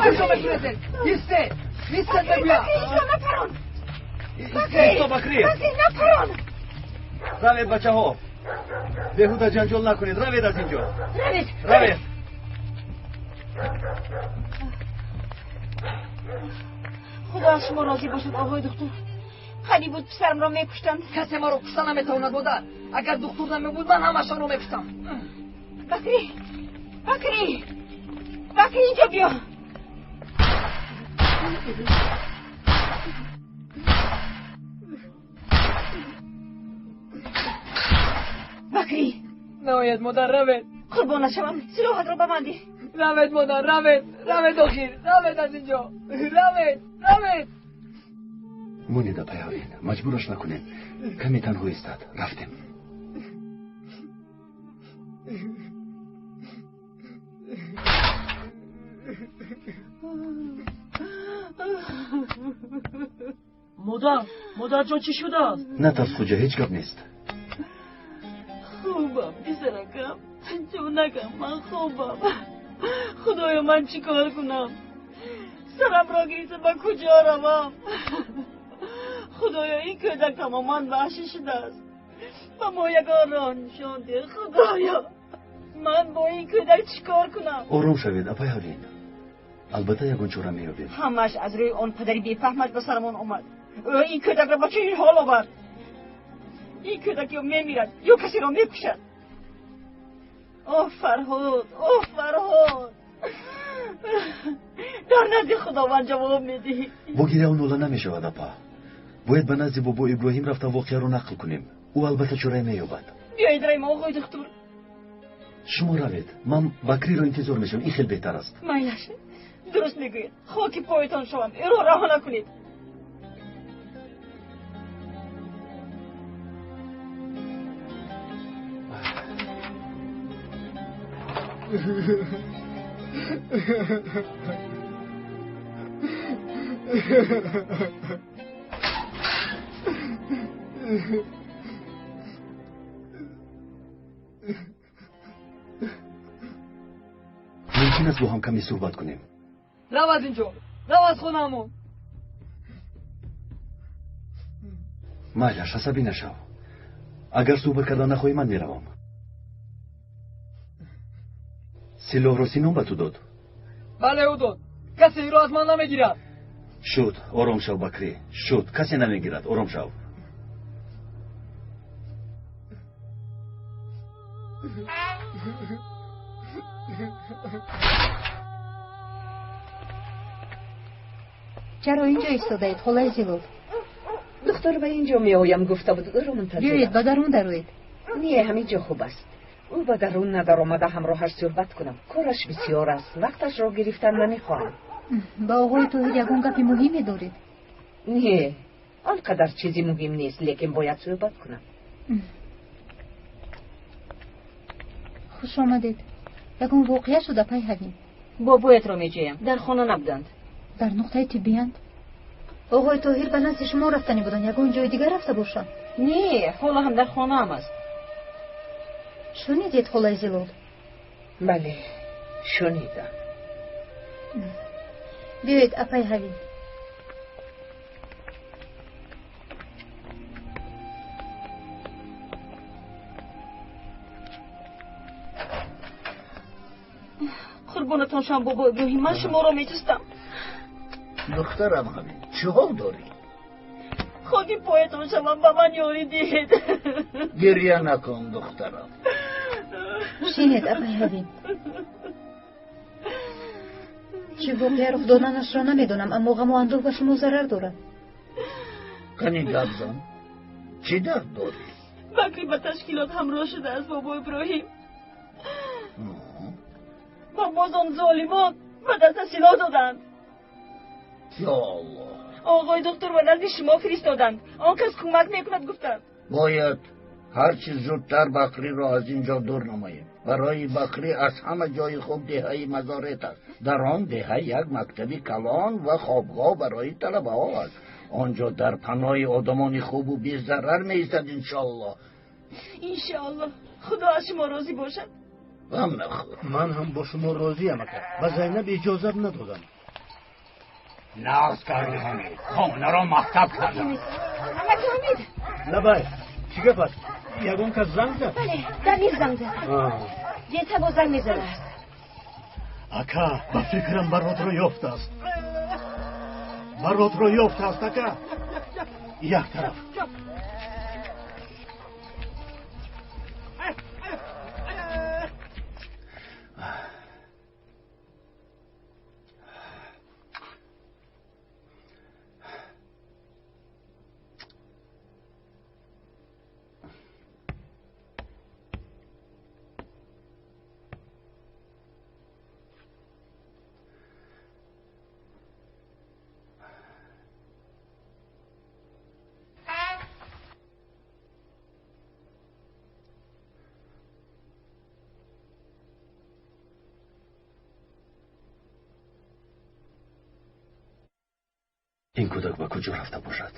Куҷо мегурезед? Истед! Истед, мегӯям! Напарон! Исто, Бакрӣ! Напарон! Равед, бачаҳо! Беҳуда ҷанҷол накунед, равед аз инҷо. Равед! Равед! Худо аз шумо розӣ бошад, оғои духтур. Қариб буд писарамро мекуштанд. Касе маро кушта наметавонад, модар. Агар духтур намебуд, ман ҳамашонро мекуштам. Бакрӣ, Бакрӣ, Бакрӣ, инҷо биё. Бакрӣ, наояд, модар, равед. Қурбон нашавам, силоҳатро ба ман деҳ. Равед, модар, равед, равед, охир, равед аз инҷо, равед, равед. Монед, апай Ҳавин, маҷбураш накунем. Каме танҳо истад. Рафтем. Модар, модарҷон, чӣ шудааст? Натарс, Хуҷа, ҳеҷ гап нест. Хубам, писаракам, ҷонакам, ман хубам. Худоё, ман чӣ кор кунам? Сарамро гирифта ба куҷо равам? Худоё, ин кӯдак тамоман ваҳшӣ шудааст. Ба мо ягон роҳ нишон деҳ, Худоё. Ман бо ин кӯдак чӣ кор кунам? Ором шавед, апай Ҳавин. Албатта ягон чора меёбем. Ҳамааш аз рӯи он падари бефаҳмаш ба сарамон омад. Ӯ ин кӯдакро ба чунин ҳол овард. Ин кӯдак ё мемирад, ё касеро мекушад. Оҳ, Фарҳод, оҳ, Фарҳод, дар назди Худованд ҷавоб медиҳӣ. Бо гиряву нола намешавад, апа. Бояд ба назди бобо Иброҳим рафта воқеаро нақл кунем. Ӯ албатта чорае меёбад. Биёед раем, оғои духтур. Шумо равед, ман Бакриро интизор мешавам. Ин хел беҳтар аст. Майлаш, дуруст мегӯед. Хоки поятон шавам, ӯро раҳо накунед. Мумкин аст бо ҳам каме суҳбат кунем? Рав аз инҷо, рав аз хонаамон. Майлаш, асабӣ нашав. Агар суҳбат кардан нахоҳӣ, ман меравам. Силоҳро Синон ба ту дод? Бале, ӯ дод. Касе инро аз ман намегирад. Шуд, ором шав, Бакрӣ. Шуд, касе намегирад, ором шав. Чаро инҷо истодаед, холаи Зилол? Духтур ба инҷо меоям гуфта буд, ӯро мунтазирам. Биёед, ба дарун дароед. Не, ҳамин ҷо хуб аст. Ӯ ба дарун надаромада ҳамроҳаш суҳбат кунам. Кораш бисёр аст, вақташро гирифтан намехоҳам. Ба оғои Тоҳир ягон гапи муҳиме доред? Не, он қадар чизи муҳим нест, лекин бояд суҳбат кунам. Хуш омадед. Ягон воқеа шуда, пай Ҳавин? Бобоятро меҷӯям, дар хона набуданд. Дар нуқтаи тиббиянд. Оғои Тоҳир ба назди шумо рафтанӣ буданд, ягон ҷои дигар рафта бошанд? Не, ҳоло ҳам дар хонаам аст. Шунидед, холаи Зилол? Бале, шунидам. Биёед, апай Ҳавин. Қурбонатон шавам, бобо Иброҳим, ман шуморо меҷустам. Духтарам Ҳавин, чӣ ҳол дорӣ? Хоки поятон шавам, ба ман ёрӣ диҳед. Гирья накун, духтарам. Шинед, апай Ҳавин. Чӣ воқеа рух доданашро намедонам, аммо ғаму андӯҳ ба шумо зарар дорад. Кани гап зан, чӣ дард дорӣ? Бакрӣ ба ташкилот ҳамроҳ шудааст, бобо Иброҳим. Ва боз он золимон ба даста силоҳ доданд. Ё Аллоҳ! Оғои духтур ба назди шумо фиристоданд. Он кас кӯмак мекунад, гуфтанд. Бояд ҳарчи зудтар Бакриро аз ин ҷо дур намоем. Барои Бакрӣ аз ҳама ҷои хуб деҳаи Мазорет аст. Дар он деҳа як мактаби калон ва хобгоҳ барои талабаҳо аст. Он ҷо дар паноҳи одамони хубу безарар меистад, иншоаллоҳ. Иншоаллоҳ. Худо аз шумо розӣ бошад. Ғам нахӯр. Ман ҳам бо шумо розиям, ака. Ба Зайнаб иҷозат надодам. Нағз кардӣ, Ҳамид. Хонаро мактаб кардам. Амаки Ҳамид. Лабай, чӣ гап аст? Ягон кас занг зад? Бале, Дамир занг зад. Дертар боз занг мезанад. Ака, ба фикрам баротро ёфтааст. Баротро ёфтааст, ака. Як тараф. Ин кӯдак ба куҷо рафта бошад?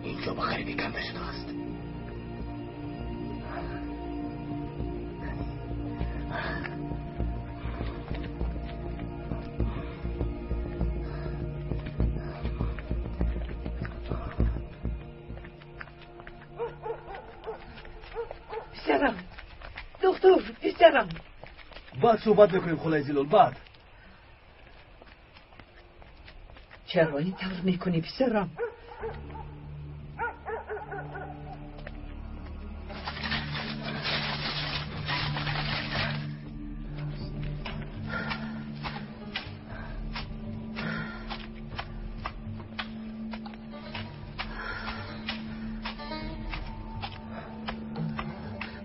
Инҷо ба ғарибӣ канда шудааст. Писарам, доктор, писарам. Баъд суҳбат мекунем, хулаи Зилол, баъд. Чаро ин тавр мекунӣ, писарам?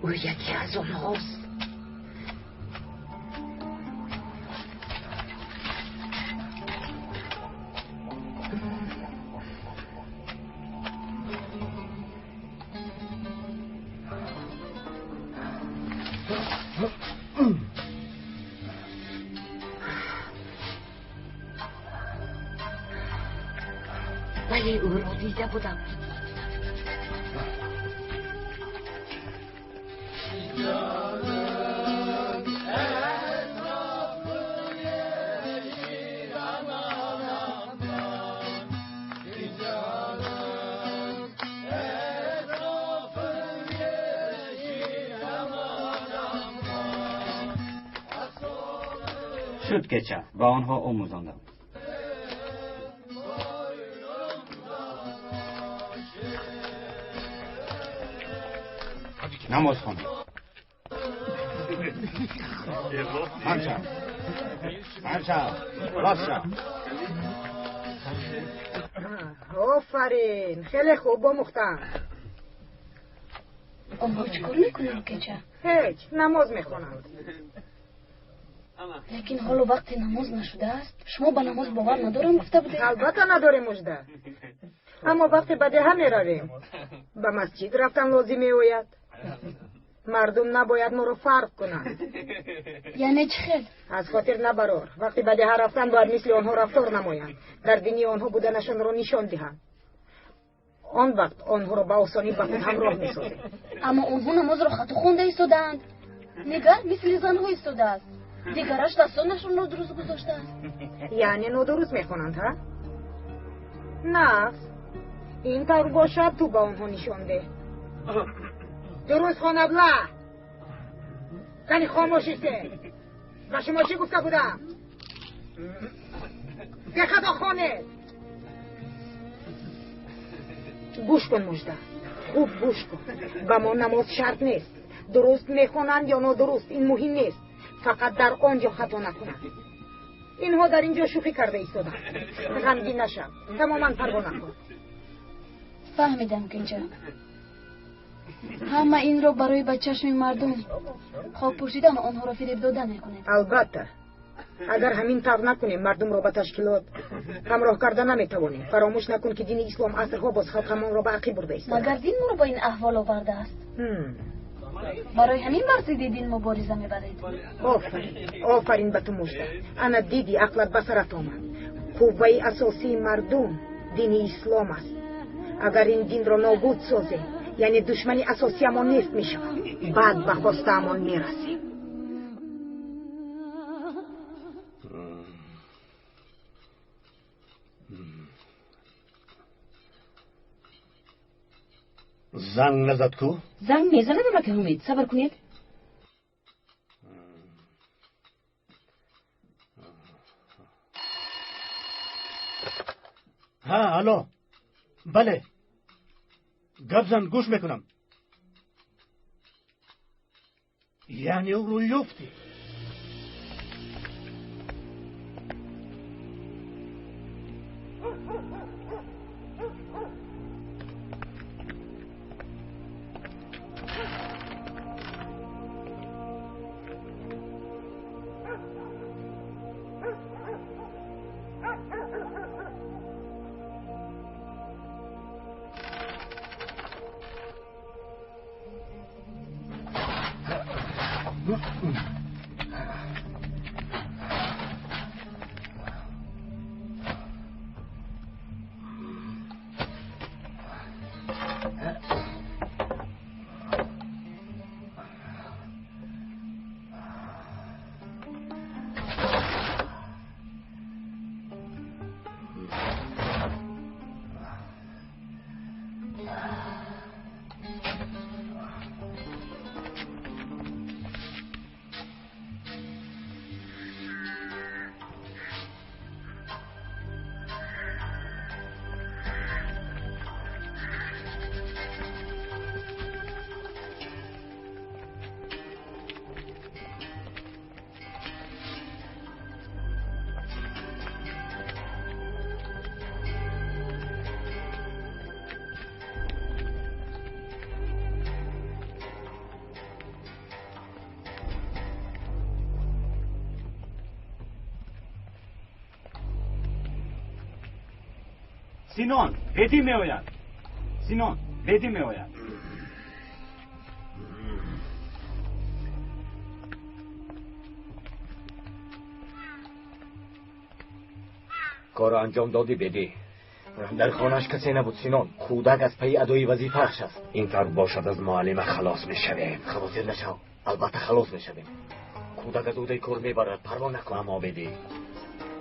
Ӯ яке аз онҳост. Вале ӯро дида будам. Шуд кеча, ба онҳо омӯзондам. Намоз хонед. Ҳамшав, ҳамшав, рост шав. Офарин, хеле хуб омӯхтам. Онҳо чӣ кор мекунанд, кеча? Ҳеҷ, намоз мехонанд. Лекин ҳоло вақти намоз нашудааст. Шумо ба намоз бовар надорам гуфта будед? Албатта надорем, Мужда. Аммо вақте ба деҳа меравем, ба масҷид рафтан лозим меояд. Мардум набояд моро фарқ кунанд. Яъне чӣ хел? Аз хотир набарор, вақте ба деҳа рафтан бояд мисли онҳо рафтор намоянд, дар дини онҳо буданашонро нишон диҳанд. Он вақт онҳоро ба осонӣ ба худ ҳамроҳ месозем. Аммо онҳо намозро хато хонда истодаанд. Нигар, мисли занҳо истодааст. Дигараш дастонашро нодуруст гузоштааст. Яъне нодуруст мехонанд, ҳа? Нағз, ин тавр бошад, ту ба онҳо нишон деҳ. Дуруст хон, абла. Кани хомӯш исте. Ба шумо чӣ гуфта будам? Бехато хонед. Гӯш кун, Мужда, хуб гӯш кун. Ба мо намоз шарт нест. Дуруст мехонанд ё нодуруст, ин муҳим нест. Фақат дар он ҷо хато накунанд. Инҳо дар ин ҷо шӯхӣ карда истоданд. Ғамгин нашав, тамоман парво накун. Фаҳмидам, кунҷа. Ҳама инро барои ба чашми мардум хок пӯшидан онҳоро фиреб дода мекунед. Албатта. Агар ҳамин тавр накунем, мардумро ба ташкилот ҳамроҳ карда наметавонем. Фаромӯш накун, ки дини ислом асрҳо боз халқамонро ба ақиб бурда истодааст. Магар дин моро ба ин аҳвол овардааст? Барои ҳамин бар зидди дин мубориза мебаред. Офарин, офарин ба ту мужда. Ана диди, ақлат ба сарат омад. Қувваи асосии мардум дини ислом аст. Агар ин динро нобуд созем, яъне душмани асосиямон нест мешавад. Баъд ба хостаамон мерасем. Занг назад ку? Занг мезанад, амаки Ҳумид, сабр кунед. Ҳа, алло, бале, гап зан, гӯш мекунам. Яъне ӯро ёфтӣ? Синон, бедӣ меояд. Синон, бедӣ меояд. Корро анҷом додӣ, бедӣ? Дар хонааш касе набуд, Синон. Кӯдак аз пайи адои вазифааш аст. Ин тавр бошад, аз муаллима халос мешавем. Хавотир нашав, албатта халос мешавем. Кӯдак аз ӯҳдаи кор мебарад, парво накун. Аммо бедӣ,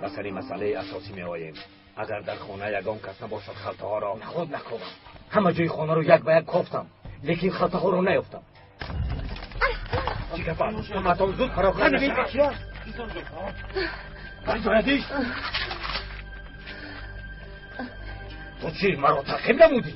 ба сари масъалаи асосӣ меоем. Агар дар хона ягон кас набошад, халтаҳоро наход накобам. Ҳама ҷои хонаро як ба як кофтам, лекин халтаҳоро наёфтам. Чӣ гап аст? Ҳаматон зуд пароканда шавед. Барзоядиш? Ту чӣ маро таъқиб намудӣ?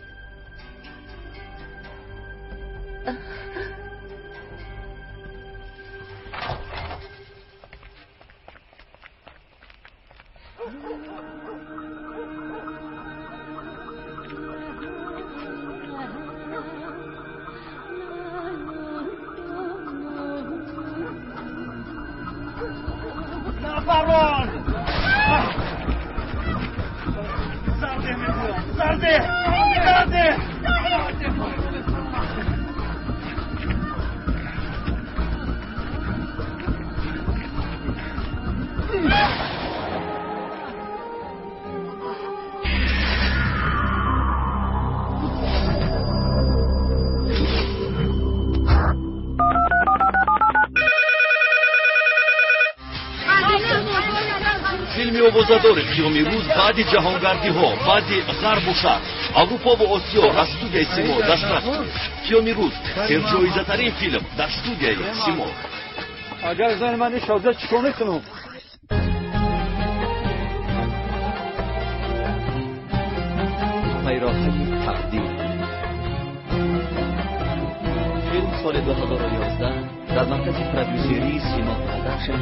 Филми овозадори қиёми рӯз баъди ҷаҳонгардиҳо, баъди ғарбу шарқ, Аврупо ва Осиё аз студияи Симо дастрас кунед. Қиёми рӯз серҷоизатарин филм дар студияи Симо. Агар зани ман ишоза чӣ кор мекунам? Пайроҳаи тақдир. Филм соли 2011 дар маркази продюсерии Симо Продакшн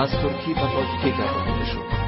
аз туркӣ ба тоҷикӣ гардонида шуд.